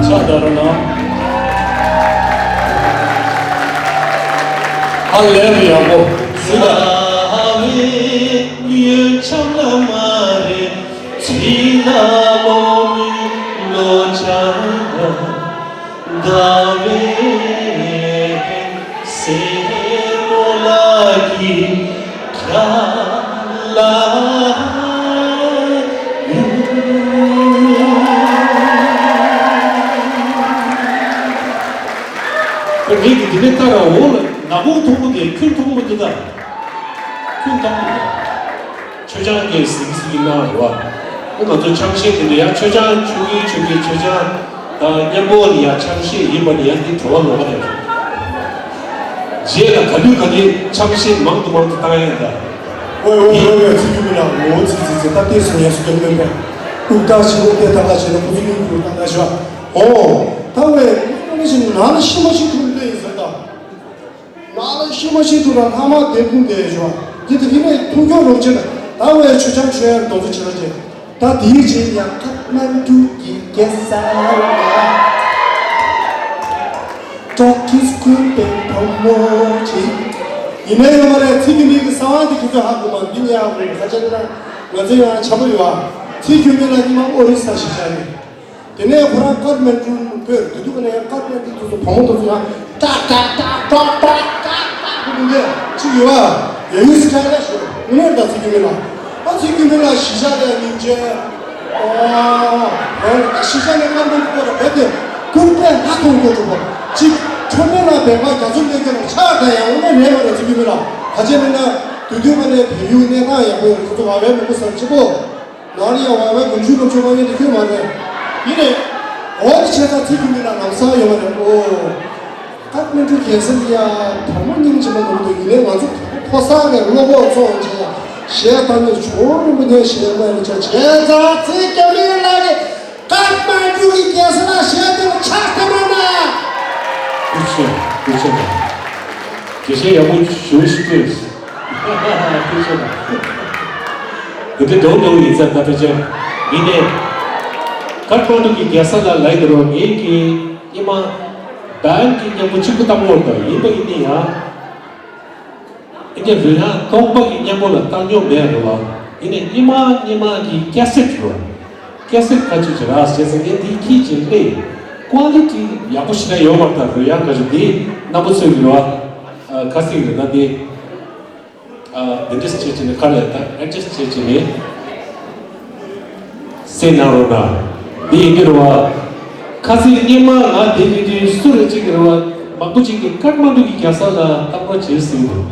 ཕྱག་བརྡབ་རོགས་གནང་། ཧ་ལས་པའི་ཡག་པོ། སུ་ད། ངས་ཀྱི་འདི་ནས་ལྟ་ར་འོ་ལ་ནག་པོ་མཐོང་པོ་དེ་ཁྱོད་མཐོང་པོ་འདི་ད། ཁྱོད་མཐོང་པོ་འདི། མཆོད་ཆང་གི་ཟིང་ཟིང་གནང་རེད་བ། ཨ་ང་ཚོ་ཆང་གཞས་དེ་འདྲ་ཡང་མཆོད་ཆང་ཆུང་གི་ཆུང་གི་མཆོད་ཆང་དང་མཉམ་པོ་ནི་ཡང་ཆང་གཞས་ཡིན་པ་ནི་ཡང་འདི་བྲོ་བ་ལོག་པ་རེད། རྗེས་ལ་ག་དུས་ག་ནས་ཆང་གཞས་མང་དུ་མང་དུ་བཏང་ཡ་ཡིན་ད། ཝེ་ཝེ་ཝེ་ཝེ་ཚིག་རྒྱུ་མི་ལ་ངོ་བོ་ཚིག་ཚིག་ཚིག་ད་ལྟའི་སོང་ཡ་སུ་ཀེ་མེན་པས། དབུགས་ཐག་ཆེན་པོ་དེ་ད་ལྟ་བྱས་ན་ཁོ་ཚོ་སྙིང་རུས་ད་ལྟ་ཞུ་བ། ཨོ། ད་ཝེ་ཁོ་ཚོ་ནང་ལ་ཤི་མ་ཤི་ཐུག་ལེ་ཡིན་ཟེར་ད། ང་ལ་ཤི་མ་ཤི་ཐུག་ར་ལྷ་མ་དེ་ཕུང་དེ་ཞུ་བ། དེ་དེ་དེ་ནས་ཐུག་མགྱོགས་རོགས་བྱེད་ད། ད་བས་ཆུ་ཆང་མཆོད་ཡར་རྡོ་རྩེ་བྱེད་རོགས་བྱེད། ད་དེའི་རྗེས་ཡང་ཀ་ཐ་མན་གྲུ་གི་རྒྱལ་ས་ལ་ཏོག་གིས་ཁུར་པའི་བུ་མོ་ཅིག་ཡིན་ནའི་ཡོད་མ་རེད། ཚིག་གི་མིང་གི་གསང་བ་འདི་ཁྱེད་ཚོས་ཧ་གོ་མ། འདི་ཉལ་ཡག་མི་འདུག་ཁ་ཆེ་ན་ང་ཚོ་ཡང་ཆ་པོ་ཡོད་ཨ། ཚིག་གི་མིང་ལ་ཉི་མ་ཨོ་རི་ས་ཞེས་བྱ་རེད། དེ་ནས་ཁོ་རང་ཀ་ཐ་མན་གྲུ་བོད་དུ་འདུག་ནས་ཀ་ཐ་མན་གྲུ་དུ་སུ་བུ་མོ་དུ་སུ་ཡང་ཏག་ཏག་ཏག་ཏག་ཏག་ཏག་ཏག་ཏག་ཏག་ཏག་ཏག་ཏག་ཅིག་ཡོད་ཨ། ཡ་ཡུ་སི་ཀ་ལ་ཞུ་ངུ་ནས་ད་ཚིག་གི་མིང་ལ་ཨ་ཚིག་གི་མིང་ལ་གཞིས་ཆགས་ལས་མིང་ཅན། ཨོ། གཞིས་ཆགས་ནས་ཀ་ཐ་མན་གྲུ་བོད་ལ་བེད་དེ་ཀུན་དཔེ་ལྷ་མཐོང་དགོས་འགྲོ་བ་ཅིག་ཁྲོན་པའི་ལ་བེད་པ་རྒྱ་མཚོ་ལས་ཀྱི་ལ་ཆགས་ད་ཡང་ངུ་ནས་རེད་མ་རེད། ཚིག་གི་མིང་ལ་ག་ཅེ་མིན་ན་དུས་དུས་མ་ནས་བལ་ཡུལ་གནས་སྟངས་ཡག་པོ་ཡོད་ཁོ་ཚོ་བ་བའི་མི་བུ་སར་ཆེ་པོ། ནང་ལ་ཡང་བ་བའི་གོམ་ཆུ་གོམ་ཆུ་མ་ངན་དེ་ཁྱོད་མ་རེད། ཡིན་ནའི། འོ་དེ་བྱས་ཙང་ཚིག་གི་མིང་ལ་ལམ་སང་ཡོད་མ་རེད། ཨོ། ཀ་ཐ་མན་གྲུ་རྒྱལ་ས་འདི་ཡ་བུ་མོ་སྙིང་རྗེ་མ་ནོར་འདུག་ཡིན་ནའི་ང་ཚོ་ཕོ་གསར་ནས་བློ་ཁོག་བཙོང་བྱས་གཞས་བཏང་ནས་ཇོ་བོ་རིན་པོ་ཆེ་གཞས་མ་རེད་བྱས་བྱས་ཙང་ཚིག་གི་མིང་ལ་ནི་ཀ་ཐ་མན་གྲུ་གི་རྒྱལ་ས་ལ་གཞས་འདི་ལ་ཕྱག་འཚལ་རོགས་གནང་། ཐུགས་རྗེ་ཆེ། ཐུགས་རྗེ་ཆེ། དགེ་བཤེས་ཡག་པོ་ཞུ་ཞུ་ཞུ། དེ་ཚོ་དང་། དེ་འདྲ་འགྲོ་འགྲོ་ཡིན་ཙང་ད་ཕལ་ཆེར་མི་ནས། ཀ་ཐ་མན་གྲུ་གི་རྒྱལ་ས་ལ་ལའི་འདི་རོ་ངེད་ཀྱི་སྙེ་མ་བན་གྱི་མཉམ་པོ་གཅིག་པུ་བཏང་བོར་དང་ཡིན་པ་ཡིན་ནི་ཡང་། ཨིན་ཇི་རི་ཧན་ཀོང་པ་གི་མཉམ་པོ་ལ་བཏང་མྱོང་མེད་རེད་བ། ཡིན་ནས་སྙེ་མ་སྙེ་མ་གི་ཀེ་སེ་ཊི་རོ། ཀེ་སེ་ཊི་ཁ་ཆུ་ཅི་ར་ཞེས་ཟེར་ངས་འདི་ཁྱི་ཅིག་ལས། ཀོ་ལི་ཊི་ཡག་པོ་ཞིག་ན་ཡོད་མ་རེད། ད་རོལ་དབྱངས་ཁ་ཆུ་འདི་རྣམ་པ་ཚོས་གི་རོ། ཨ་ཁ་སིག་རེད་ན་འདི། ཨ་འདི་འདྲས་བྱེད་ཀྱི་ནི་ཁ་ལས་ད་ཨེ་ཇི་སི་ཊི་བྱེད་ཀྱི་ནི། སེ་ན་རོ་ན། འདི་ཡིན་གི་རེད་བ། ཁ་སིག་སྙེ་མ་ང་འདི་ཡིན་གི་སུ་རེད་ཅིག་གི་རེད་བ། མང་པོ་ཅིག་གི་ཀ་ཐ་མན་གྲུ་གི་རྒྱལ་ས་ལ་བཏང་བ་བྱེད་ཟིན་འདུག་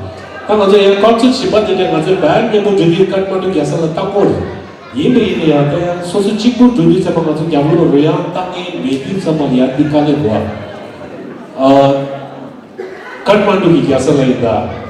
ད་ང་ཚོ་ཡང་སྐབས་སུ་བྱིས་པ་དེ་འདྲས་ང་ཚོའི་བན་མཉམ་པོ་འགྲོ་དུས་ཀ་ཐ་མན་གྲུ་རྒྱལ་ས་ལ་བཏང་གོ་རེད། ཡིན་པ་ཡིན་ན་ཡང་ད་ཡང་སོ་སོ་གཅིག་པུ་འགྲོ་དུས་ཙམ་པ་ང་ཚོ་རྒྱབ་ལོགས་རོལ་དབྱངས་བཏང་མཁན་མེད་དུས་ཙམ་པ་ཡང་འདི་དཀའ་ལས་འདུག་ཨ། ཨ། ཀ་ཐ་མན་གྲུ་གི་རྒྱལ་ས་ལ་ཡིན་ད།